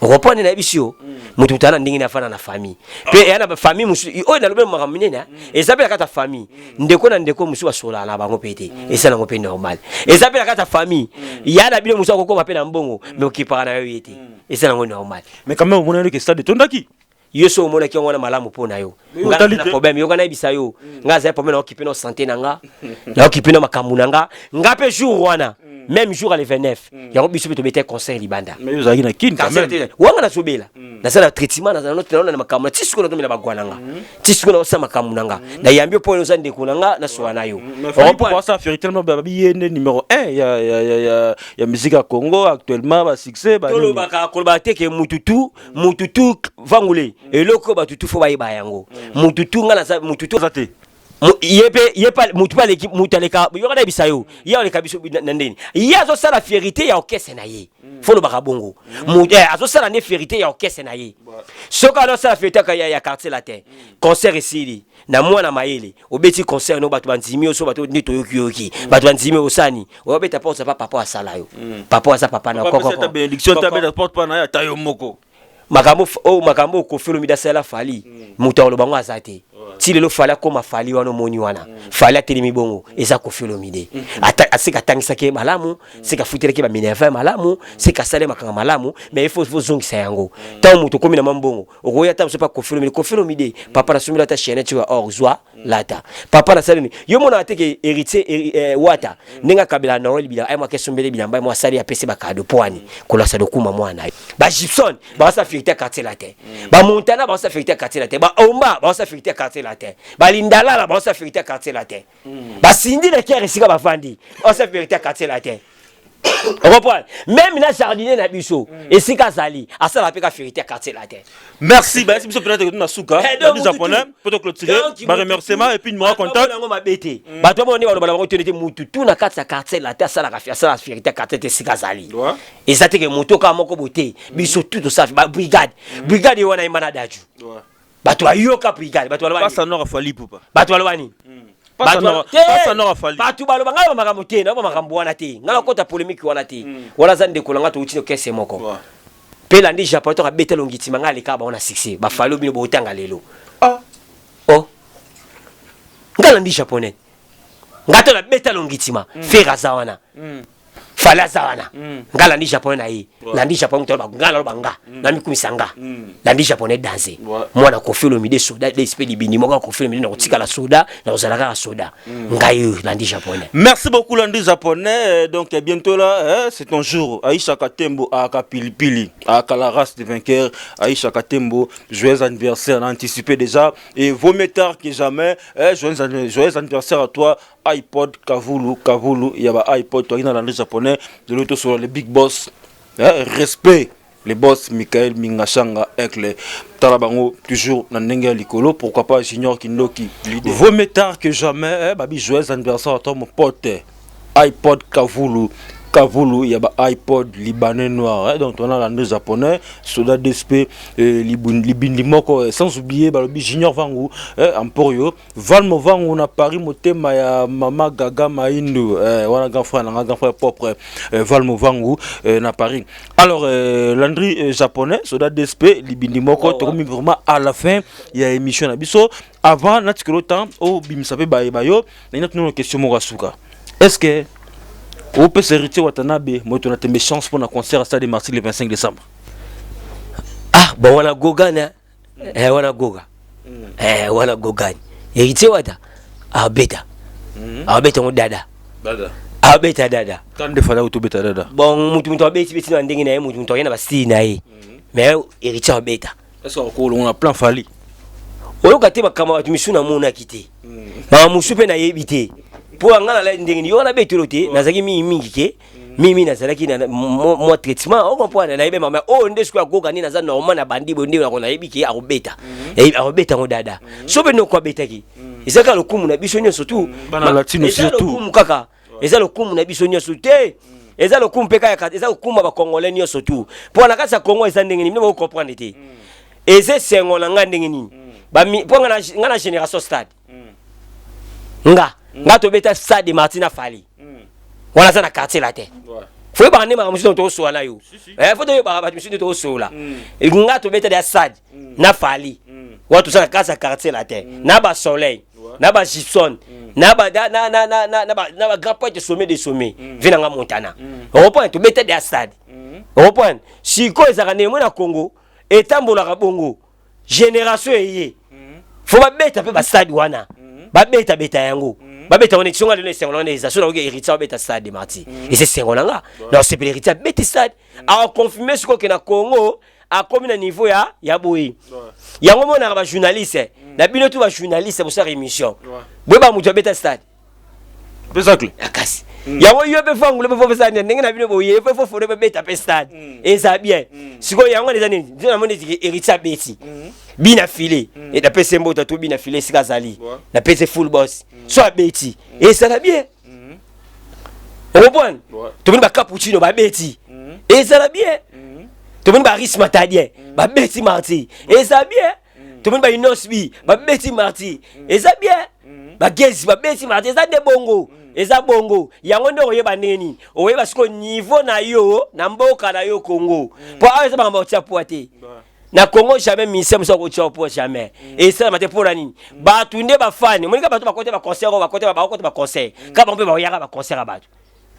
Okomprendre? Na biso yo moto moto aza na ndenge na afanda na famille, mpe eya na famille mosusu oyo nalobi makambo minene. Eza mpe na kati ya famille, ndeko na ndeko mosusu basololaka na bango mpe te, eza nango mpe normal. Eza mpe na kati ya famille ya na bino mosusu akokoma mpe na mbongo, mais okipaka na yo ye te, eza nango normal. Mais quand même omonani ke stade etondaki. Yo so omonaki yango wana malamu mpo na yo. Mais nga otali na te. Problème, yoka nayebisa yo, nga azali problème, naokipe na santé na nga, naokipe na makambo na nga. Nga mpe jour wana, même jour ya le 29 yango, biso mpe tobeta concert libanda. Mais yo ozalaki na Kine quand Cancer même. te, wanga nazobela, naza na traitement, naza na makambo na ti sikoyo, nazomela bagwa na nga ti sikoyo, naosala makambo na nga. Nayambi yo mpo oza ndeko na nga, nasola na yo. Mais Fally pour ça véritablement babi ye nde numéro 1 ya musique ya Congo actuellement, ba succès ba nini. Tolobaka, kolobaka te ke mututu mututu vangule eloko oyo bato tu faut bayeba yango. Mututu, nga naza mututu. Aza te. Ye mpe, ye mpe mutu mpe aleki mutu, aleka. Yoka nayebisa yo, ye aleka biso na ndeni. Ye azosala fierté ya orchestre na ye, faut lobaka bongo. Azosala nde fierté ya orchestre na ye. Soki azosala fierté ya Quartier Latin, concert esili na mwana mayele, obeti concert no, bato bandimi yo. So bato nde toyoki yoki, bato bandimi osani oyobeta porte pa papa asala yo, papa aza papa na Papa apesi ata bénédiction te, abeta porte pa na ye ata yo moko. Makambo oyo, makambo oyo Koffi Olomide asala Fally, moto akoloba ngo aza te. Ti lelo Fally akóma Fally wana, omoni wana Fally atelemi bongo, eza Koffi Olomide. Aseka atangisaki ye malamu, seka afutelaki baminerval malamu, seka asali makambo malamu. Mais il faut zongisa yango. Ntango moto okomi na mwa mbongo, okoya ata moso mpa Koffi Olomide: "Koffi Olomide, papa, nasombeli ata chaînette ya or, zwa lata, papa." Nasali nini? Yo monaka te ke héritier Wata, ndenge akabela Noel bilamba, aye mwaki esombeli bilamba, ye mwa asali, apesi bacadeau. Mpo wani kolasa lokuma mwana ye. Bagibson bakosala fierté ya Quartier Latin, bamontana bakosala fierté ya Quartier Latin, baomba bakosala fierté ya Quartier Latin, balindalala bakosala fierté ya Quartier Latin, baCindy Le Cœur esika bavandi bakosala fierté ya Quartier Latin. Ocomprendre? Même na jardinier na biso esika azali, asala mpe ka fierté ya Quartier Latin. Merci, bayesi biso peut-être na suka. Eh, donc, Landry Japonais, pour clôturer, ba remerciement et puis numéro contact. Yango mabe te. Bato bamona nde baloba na bango tene te. Mutu tu na kati ya Quartier Latin asalaka asala fierté ya quartier te esika azali. Eza te ke moto kaka moko boye te. Biso tu tosala babrigade, brigade ye wana yemba na Dadju. Bato bayoka brigade, bato baloba nini? Passe noir Fally Ipupa. Bato baloba nini? Bato baloba ngai makambo te, naloba makambo wana te, ngai nakota polémique wana te. Wana aza ndeko na ngai, touti na kese moko. Mpe Landi Japon to abeta longitima, ngai alekaka bango na succès. Bafali bino botanga lelo. Oh, ngai Landi Japonais, ngai to nabeta longitima. Ferre aza wana, Fally aza wana. Ngai Landi Japonais na ye, Landi Japonais moto aloba, ngai naloba, nga namikumisa, nga Landi Japonais danse. Mwana Koffi Olomide, soda dsp libindi moko ya Koffi Olomide, na kotikala soda, na kozala kaka soda. Ngai oyo Landi Japonais. Merci beaucoup, Landi Japonais. Donc bientôt là, hein, c'est ton jour. Aïcha Katembo aka Pilipili, aka la race des vainqueurs. Aïcha Katembo, joyeux anniversaire, on a anticipé déjà. Et vaut mieux tard que jamais. Hein, joyeux, joyeux anniversaire à toi, iPod Kavulu, Kavulu, il y a iPod, toi, il Landi Japonais, de l'autre sur le big boss. Hein, respect. Le boss Michael Mingashanga Ekle tala bango toujours na ndenge ya likolo. Pourquoi pas Junior Kindoki leader. Vaut mieux tard que jamais, eh, babi, joyeux anniversaire à toi, mon pote iPod Kavulu, Kavulu ya ba iPod libanais noir, eh, donc on a Landi Japonais, soda DSP, eh, libindi moko, eh, sans oublier balobi Junior Vangu, eh, Emporio Valmo Vangu na Paris, motema ya mama Gaga Maindu, eh, wana grand frère nanga, grand frère propre, eh, Valmo Vangu, eh, na Paris. Alors Landry Japonais, soda DSP libindi moko. Tokomi vraiment à la fin ya émission na biso. Avant natikelo temps obimisa mpe bayeba yo, naina tuna question moko ya suka: est ce que opesa Héritier Watanabe moto na tembe chance mpona concert à Stade Martyrs le 25 décembre? Ah bon, wana Gogana, eh, wana Goga, eh, wana Gogani. Héritier Wata abeta, abeta ngo dada. Dada. Abeta dada. Kande fala tobeta dada. Bon, mutu abeti beti na ndenge na ye, mutu aye na bastyle na ye, mais Héritier abeta. Est ce que okolongo na plan Fally? Oyoka te, makambo bato misu namonaki te, makambo mosusu mpe nayebi te, mpo nga nalali ndenge nini yo wana betelo te. Nazalaki mingimingi ke mingi nazalaki na mwa traitement, ocomprendre? Nayebi mama oyo nde sikoyo akoka nde naza normal na bandi boye nde nako nayebi ke akobeta. Akobeta yango dada. So mpe noko abetaki, eza kaka lokumu na biso nyonso tu. Bana Latino. Eza surtout. lokumu kaka, eza lokumu na biso nyonso te, eza lokumu mpe kaka, eza lokumu ya bacongolais nyonso tu. Mpo na kati ya Congo eza ndenge nini, bino bokocomprendre te. Eza esengo na nga ndenge nini. Mpo nga na génération stade, nga tobeta Stade Martyrs na Fally wana, aza na Quartier Latin. Fo yebaka nde makambo mosusu tokosola na yo. Fo toyebaka bato mosusu nde tokosola. Nga tobeta ya stade na Fally wana, toza na kati ya Quartier Latin, na basoleil, na bagibson, na ba na na na na na na ba na ba grand pointe, sommet de sommet, vi nanga Montana. Oreprendre, tobeta de ya stade. Oreprendre, sikoyo ezalaka ndenge moi na Congo etambolaka bongo. Génération eye, fo babeta mpe bastade wana, babetabeta yango, babeta wana. Songa lelo esengo na nga eza so nakoki Héritier abeta Stade de Martyrs, eza esengo na nga na osepela. Héritier abeti stade, akonfirme sikoyo ke na Congo akomi na niveau ya boye. Yango monaka bajournaliste na bino tu, bajournaliste bosala émission, boyeba moto abeta stade. Exactly. Kasi yango yo mpe fo angule mpe fo pesa ndenge na bino boye, fo fo mpe beta mpe stade, eza bien. Sikoyo yango wana eza nini? Nde namoni etike Héritier abeti bina file, napesi mbota to bina file esika azali, napesi full boss. So abeti, ezala bien. Okomprendre, tomoni bacapuccino babeti, ezala bien. Tomoni baris matadien babeti Martyrs, eza bien. Tomoni baInnoss'B babeti Martyrs, eza bien. Bagezi babeti Martyrs, eza nde bongo, eza bongo. Yango nde okoyeba ndenge nini, okoyeba sikoyo niveau na yo na mboka na yo Congo. Mpo awa eza makambo ya kotia poa te na Congo. Jamais ministère mosusu akotia poa, jamais esalama te. Mpona nini? Bato nde bafani, omonika bato bakota baconcert oyo, bakota, bakota baconcert kaka bango mpe bakoyaka baconcert ya bato.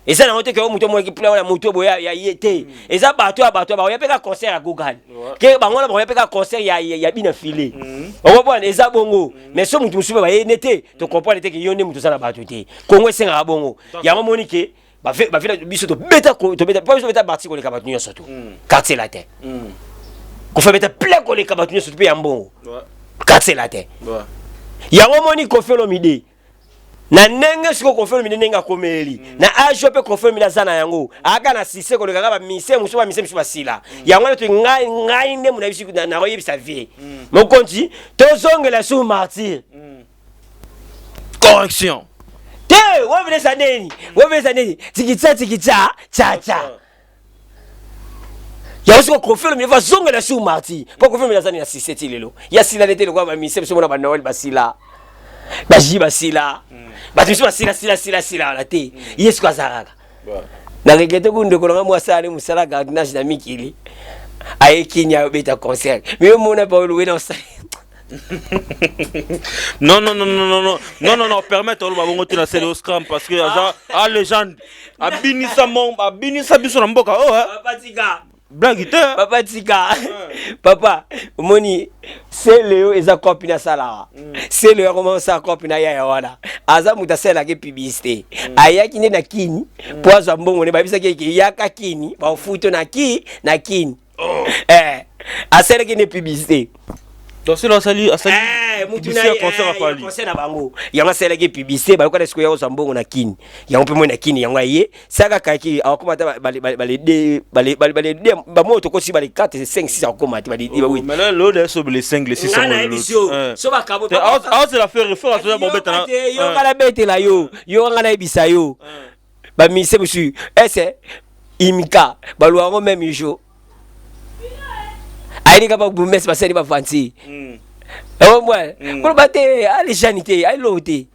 Eza nango te ke moto omonaki plein wana, moto boye ya ye te. Eza bato ya bato bakoya mpe kaka concert ya Google ke bango wana, bakoya mpe kaka concert ya bina file. Okomprendre, eza bongo. Mais so moto mosusu mpe baye ne te, tocomprendre te ke yo nde moto oza na bato te. Kongo esengaka bongo. Yango moni ke bavila biso tobeta, tobeta mpo biso tobeta Martyrs koleka bato nyonso to Quartier Latin. Kofi beta plein koleka bato nyonso to mpe ya mbongo Quartier Latin. Yango moni Koffi Olomide na ndenge sikoyo, Koffi Olomide ndenge akomeli na age mpe, Koffi Olomide aza na yango aka na sise koleka kaka bamise mosusu, bamise mosusu basila. Yango wana ngai ngai nde mona biso nakoyebisa vie mokonzi, tozongela sur Martyrs. Correction. Te, wobelesa nini, wobelesa nini, tikitsa tikitsa tcha tcha. Yango siko Koffi Olomide bazongela sur Martyrs, mpo Koffi Olomide aza nini na sise ti lelo ya sila nete lokola bamise biso mona banoel basila. Baji basila, bato mosusu basila sila sila sila wana te. Ye siko aza kaka na regrete ku ndeko nanga mwasi ale mosala gardiennage na mikili, aye Kini, ayobeta concert, mais yo mona paoluwe na osala. Non, non, non, non, non, non, non, non, non, permettre oloba bongo te na Celeo Scram, parce que aza a légende, abinisa mo, abinisa biso na mboka oh, hein. Papa, tika. Blague te. Papa, tika. Papa, omoni Celeo eza kopi nasalaka. Celeo akoma osala kopi na yaya wana, aza moto asalelaki publicité. Ayaki nde na Kini mpo azwa mbongo, nde bayebisaki eke yaka Kini, bafuto na ki na Kini. Eh, asalaki nde publicité. Donc Celeo asali Eh, mutu na publicité ya concert eh, ya a Fally. Concert na bango yango asalaki publicité, bayokana sikoyo ya kozwa mbongo na Kini. Yango mpe moi na Kini yango aye saka kaki akokoma ata bale deux, bamoyo tokosi bale 4, 5, 6, akokoma te bale Oh, mais là lo de so les 5, les 6. Nga nayebi so so bakabo. Aozela Ferre, Ferre azoya bobeta na Yo nga nabetela yo, yo nga nayebisa yo, bamise mosusu ese imika balwa yango même jour, ayini kaka bumesi basali bafanti omwe koloba te alejani te, ayeloo te.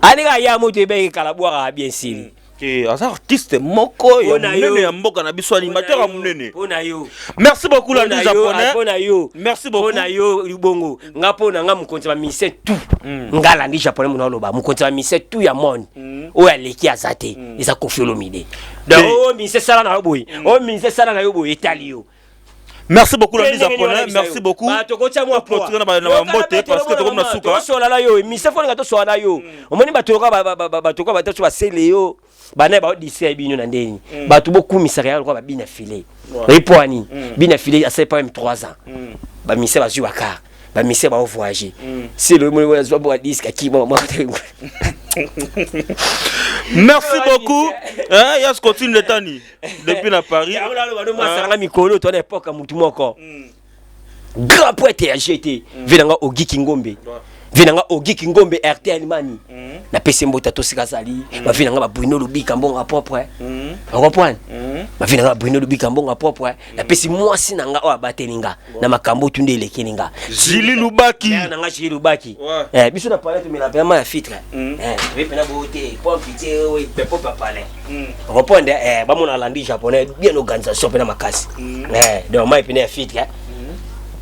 Alinga aya moto ebeki kala bwaka bien sili. Ke aza artiste moko ya Mpona yo. monene ya mboka na biso, animateur ya monene. Mpo na yo. Merci beaucoup, Landry Japonais. Mpo na yo. Merci beaucoup. Mpo na yo libongo nga, mpo na nga mokonzi ya bamusicien tout, nga Landry Japonais mona oloba mokonzi ya bamusicien tout ya monde oyo aleki aza te, eza Koffi Olomide. Donc oyo musicien sala na yo boye, oyo musicien sala na yo boye, etali yo. Merci beaucoup, Landry Japonais, merci beaucoup. Tokotia mwa Clôturer na bambote, parce que tokomi na suka. Tosola na yo mise, foninga tosola na yo. Omoni bato yoka, bato yoka, bato basele yo bana baodisia bino na ndeni. Bato bokumisaka ya lokola babina file oyi po ani bina file asali pas même 3 ans, bamise bazwi bakar, bamise baovoyage selo omoni azwa bo disque akima. Merci beaucoup, hein, Yas continue letani depuis na Paris. Yango naloba no masalanga mikolo to na époque ya mutu moko grand poète ya gt, ve nanga Ogi Kingombe, ve nanga Ogi Kingombe RTL mani, napesi mbota tosika azali. Bavi nanga babruno Lubika mbongo propre, ocomprendre? Bavi nanga babruno Lubika mbongo propre. Napesi mwasi na nga oyo abateli nga na makambo oyo nde elekeli nga. Jili Lubaki. Mère na nga Jili Lubaki. Eh, biso na palais tomela mpe ma ya filtre. Eh, toye mpena boyo te, pompe te, oyo pompe ya palais, reprendre. Eh, bamona alandi Japonais bien, organisation mpena makasi. Eh, donc mai pene ya filtre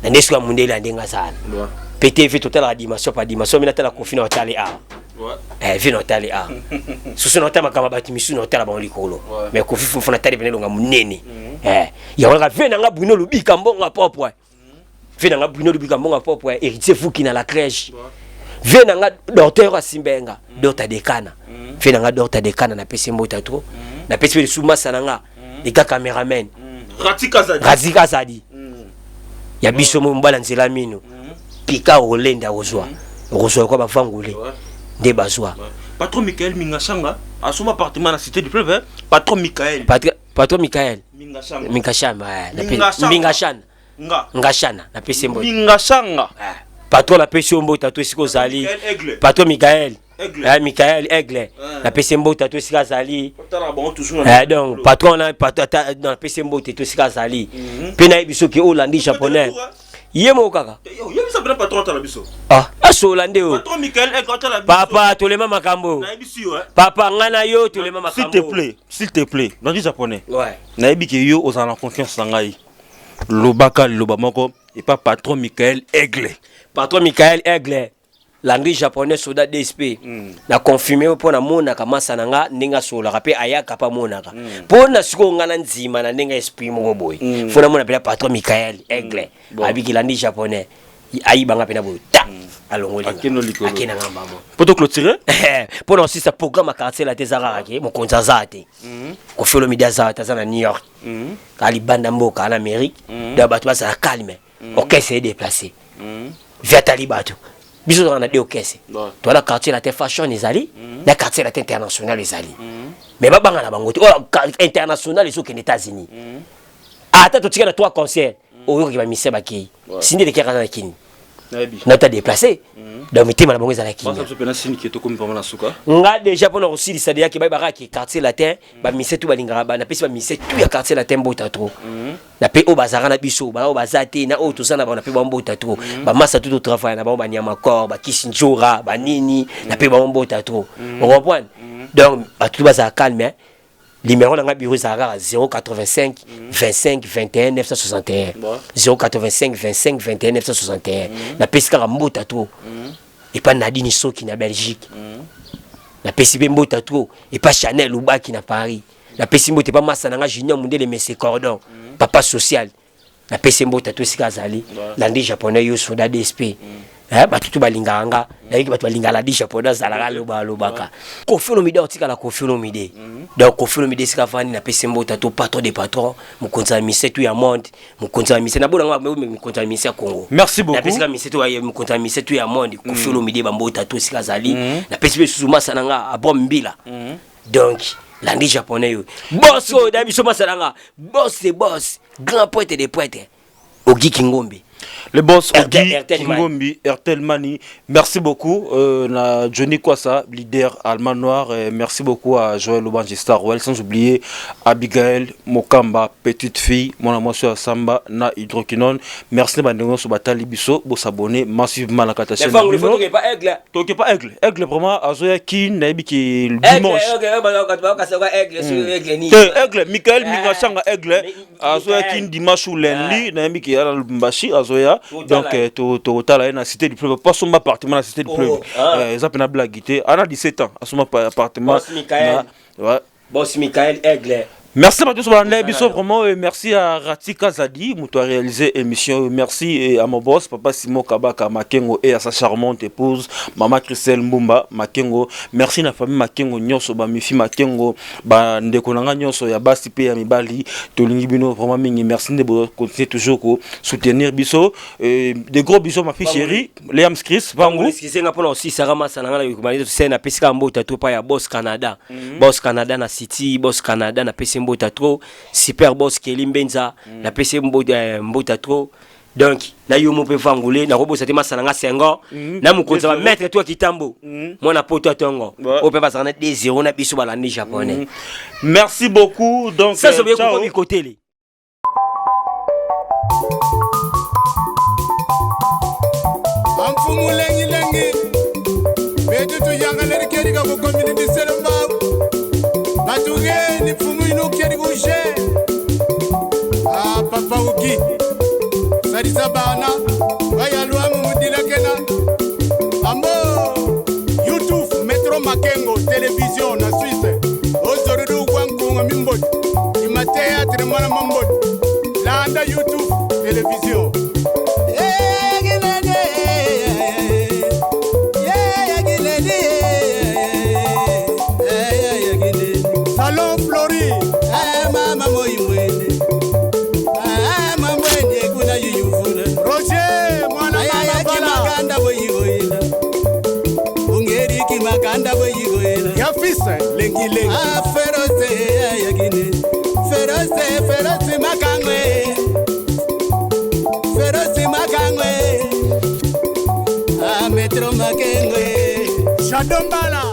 na nde soki ya mundele ya ndenge azala pe te. Vi totalaka dimension par dimension, mi natala Kofi na otali awa. Eh, vi na otali awa susu na otala makambo ya bato misusu na otala bango likolo, mais Kofi fufu natali pene elonga monene. Eh, yango kaka ve nanga Bruno Lubika mbongo propre, ve nanga Bruno Lubika mbongo propre, héritier Fuki na la crèche, ve nanga docteur asimbenga docteur Dekana, ve nanga docteur Dekana, napesi mbota trop. Napesi mpe lisusu masa na nga eka cameraman. Ratika Azadi. Razika Azadi ya biso mo mobala nzela mino pika olenda kozwa okozwa kwa bavangule nde bazwa. Patron Michael Mingashanga asomba appartement na Cité du Fleuve, hein? Patron Michael. Patron Michael. Mingashanga. Minkashama. Mingashanga. Mingashana. Nga. Ngashana, napesi mbote. Mingashanga. Patron, napesi yo mbote to esika ozali. Michael Aigle. Patron Michael. Aigle. Eh, Michael Aigle, napesi mbote to esika azali. Otala bango toujours na Eh, donc patron na patron ata napesi mbote to esika azali mpe nayebi soki olandi Japonais ye moko kaka. Yebisa mpena patron atala biso. Ah, asola nde oyo. Patron Michael Aigle atala biso. Papa, tolema makambo. Nayebisi yo, hein. Papa, ngai na yo tolema S'il makambo. te plaît, s'il te plaît, Landry Japonais. Ouais. Nayebi ke yo ozala na confiance na ngai, lobaka liloba moko epa patron Michael Aigle. Patron Michael Aigle, Landry Japonais soda DSP na confirme mpo namonaka masa na nga ndenge asololaka mpe ayaka mpe amonaka mpo na sikoyo nga na ndima na ndenge esprit moko boye, fo namona mpena patron Michael Aigle. Abiki Landry Japonais ayibanga mpena boye ta alongoli. Akende likolo. Akende nga mbamo. Mpo toclôturer. Mpo na osisa programme ya Quartier la te, eza kaka ke mokonzi aza te, Koffi Olomide aza te, aza na New York, alibanda mboka na Amérique. Donc bato bazala calme, orchestre edéplace vi atali bato. Biso tozalaka na de orchestre, toza na Quartier Latin Fashion ezali na Quartier Latin International ezali, mais babanga na bango te. Oyo international ezokende États-Unis, ata totika na trois concert, oyokaki bamise bakei sindi elekaka na Kini. Nata déplacé. Donc mitema na bango ezalaki. Nga déjà mpona kosilisa deyaki bayebaka ke Quartier Latin, bamise tu balingaka, napesi bamise tu ya Quartier Latin mbota trop. Na mpe oyo bazalaka na biso, oyo baza te, na oyo toza na bango, na mpe bambota trop. Bamasa tu totravaille na bango, banyama corps, bakisi nzora, banini, na mpe bango mbota trop. Ocomprendre? Donc bato tu bazala calme. Numéro na nga bureau ezalaka kaka 085 25 21 961, 085 25 21 961. Napesi kaka mbota trop epa Nadine Soki na Belgique. Napesi mpe mbota trop epa Chanel Lubaki na Paris. Napesi mbote epa masa na nga Junior Mundele, mese cordon, papa social. Napesi mbota to esika azali. Landi Japonais yo soda DSP. Bato tu balingaka nga, nayoki bato balingaka Landi Japonais, azalaka aloba alobaka. Koffi Olomide aotikala Koffi Olomide. Donc Koffi Olomide esika avandi, napesi mbota to patron de patron, mokonzi ya mise tu ya monde, mokonzi ya mise nabonanga, mokonzi ya mise ya Congo. Merci beaucoup. Napesi ka mise to mokonzi ya mise tu ya monde, Koffi Olomide, bambota to esika azali. Napesi mpe susu masa na nga Abrom Mbila. Donc Landi Japonais yo boss oyo da biso, masa na nga boss de boss, grand poète de poète, Ogi Kingombe. Le boss Ogi Kingombi, Airtel Mani. Merci beaucoup na Johnny Kwasa, leader allemand noir. Merci beaucoup à Joël Obanji Starwell, sans oublier Abigail Mokamba, petite fille, mon amour sur Samba na hydroquinone. Merci bandeko sur batali biso, bo s'abonner massivement na kata chaîne. Pas aigle. Toke pas aigle. Aigle vraiment azoya ki nayebi ki dimanche. Aigle Michael Mikashanga aigle azoya ki dimanche ou lundi, nayebi ki ala Lubumbashi azoya. Donc totala ye na Cité du Fleuve, po asomba appartement na Cité du Fleuve. Eza mpena blague te, ana 17 ans asomba appartement. Boss Michael Aigle. Merci bato nyonso balanda biso vraiment. Merci à Rati Kazadi, moto a réalisé émission. Merci à mon boss papa Simon Kabaka Makengo et à sa charmante épouse maman Christelle Mbumba Makengo. Merci na famille Makengo nyonso, bamifi Makengo, bandeko na nga nyonso ya basi mpe ya mibali, tolingi bino vraiment mingi. Merci nde bocontinue toujours ko soutenir biso. De gros bisous, ma fille chérie Léam Chris Vangu. Excusez nga mpona osisaka masa na nga na napesi kaka mbota to pa ya Boss Canada, Boss Canada na City, Boss Canada napesi mbota trop, super boss Keli Mbenza napesi mbota trop. Donc na yo mo mpe vangule, nakobosa te masala nga Sengo na mokonzi ya bamaître to ya Kitambo, mwana poto ya tongo oyo mpe bazalaka na 2-0 na biso balandi Japonais. Merci beaucoup. Donc ça sobe kokomi kotele. Amfumu lengilengi betutu yangaleri kerika kukomini disele mbau batugeni mfumu inu keri kushe. Ah, papa uki salisa bana bayalwamu mudilakena ambo YouTube Metro Makengo Télévision na Suisse ozorudu gwankunga mimboti ima théâtre mwana mamboti landa YouTube Télévision. Salon Flori. Mama moimwene mamwene kuna yuyuvula. Roger mwana mama bala. Makanda boyigoyela ungeriki makanda boyigoyela. Ya fils lengi lengi. Ferose yakine ferose ferose makangwe ferose makangwe a Metro Makengwe. Shadombala.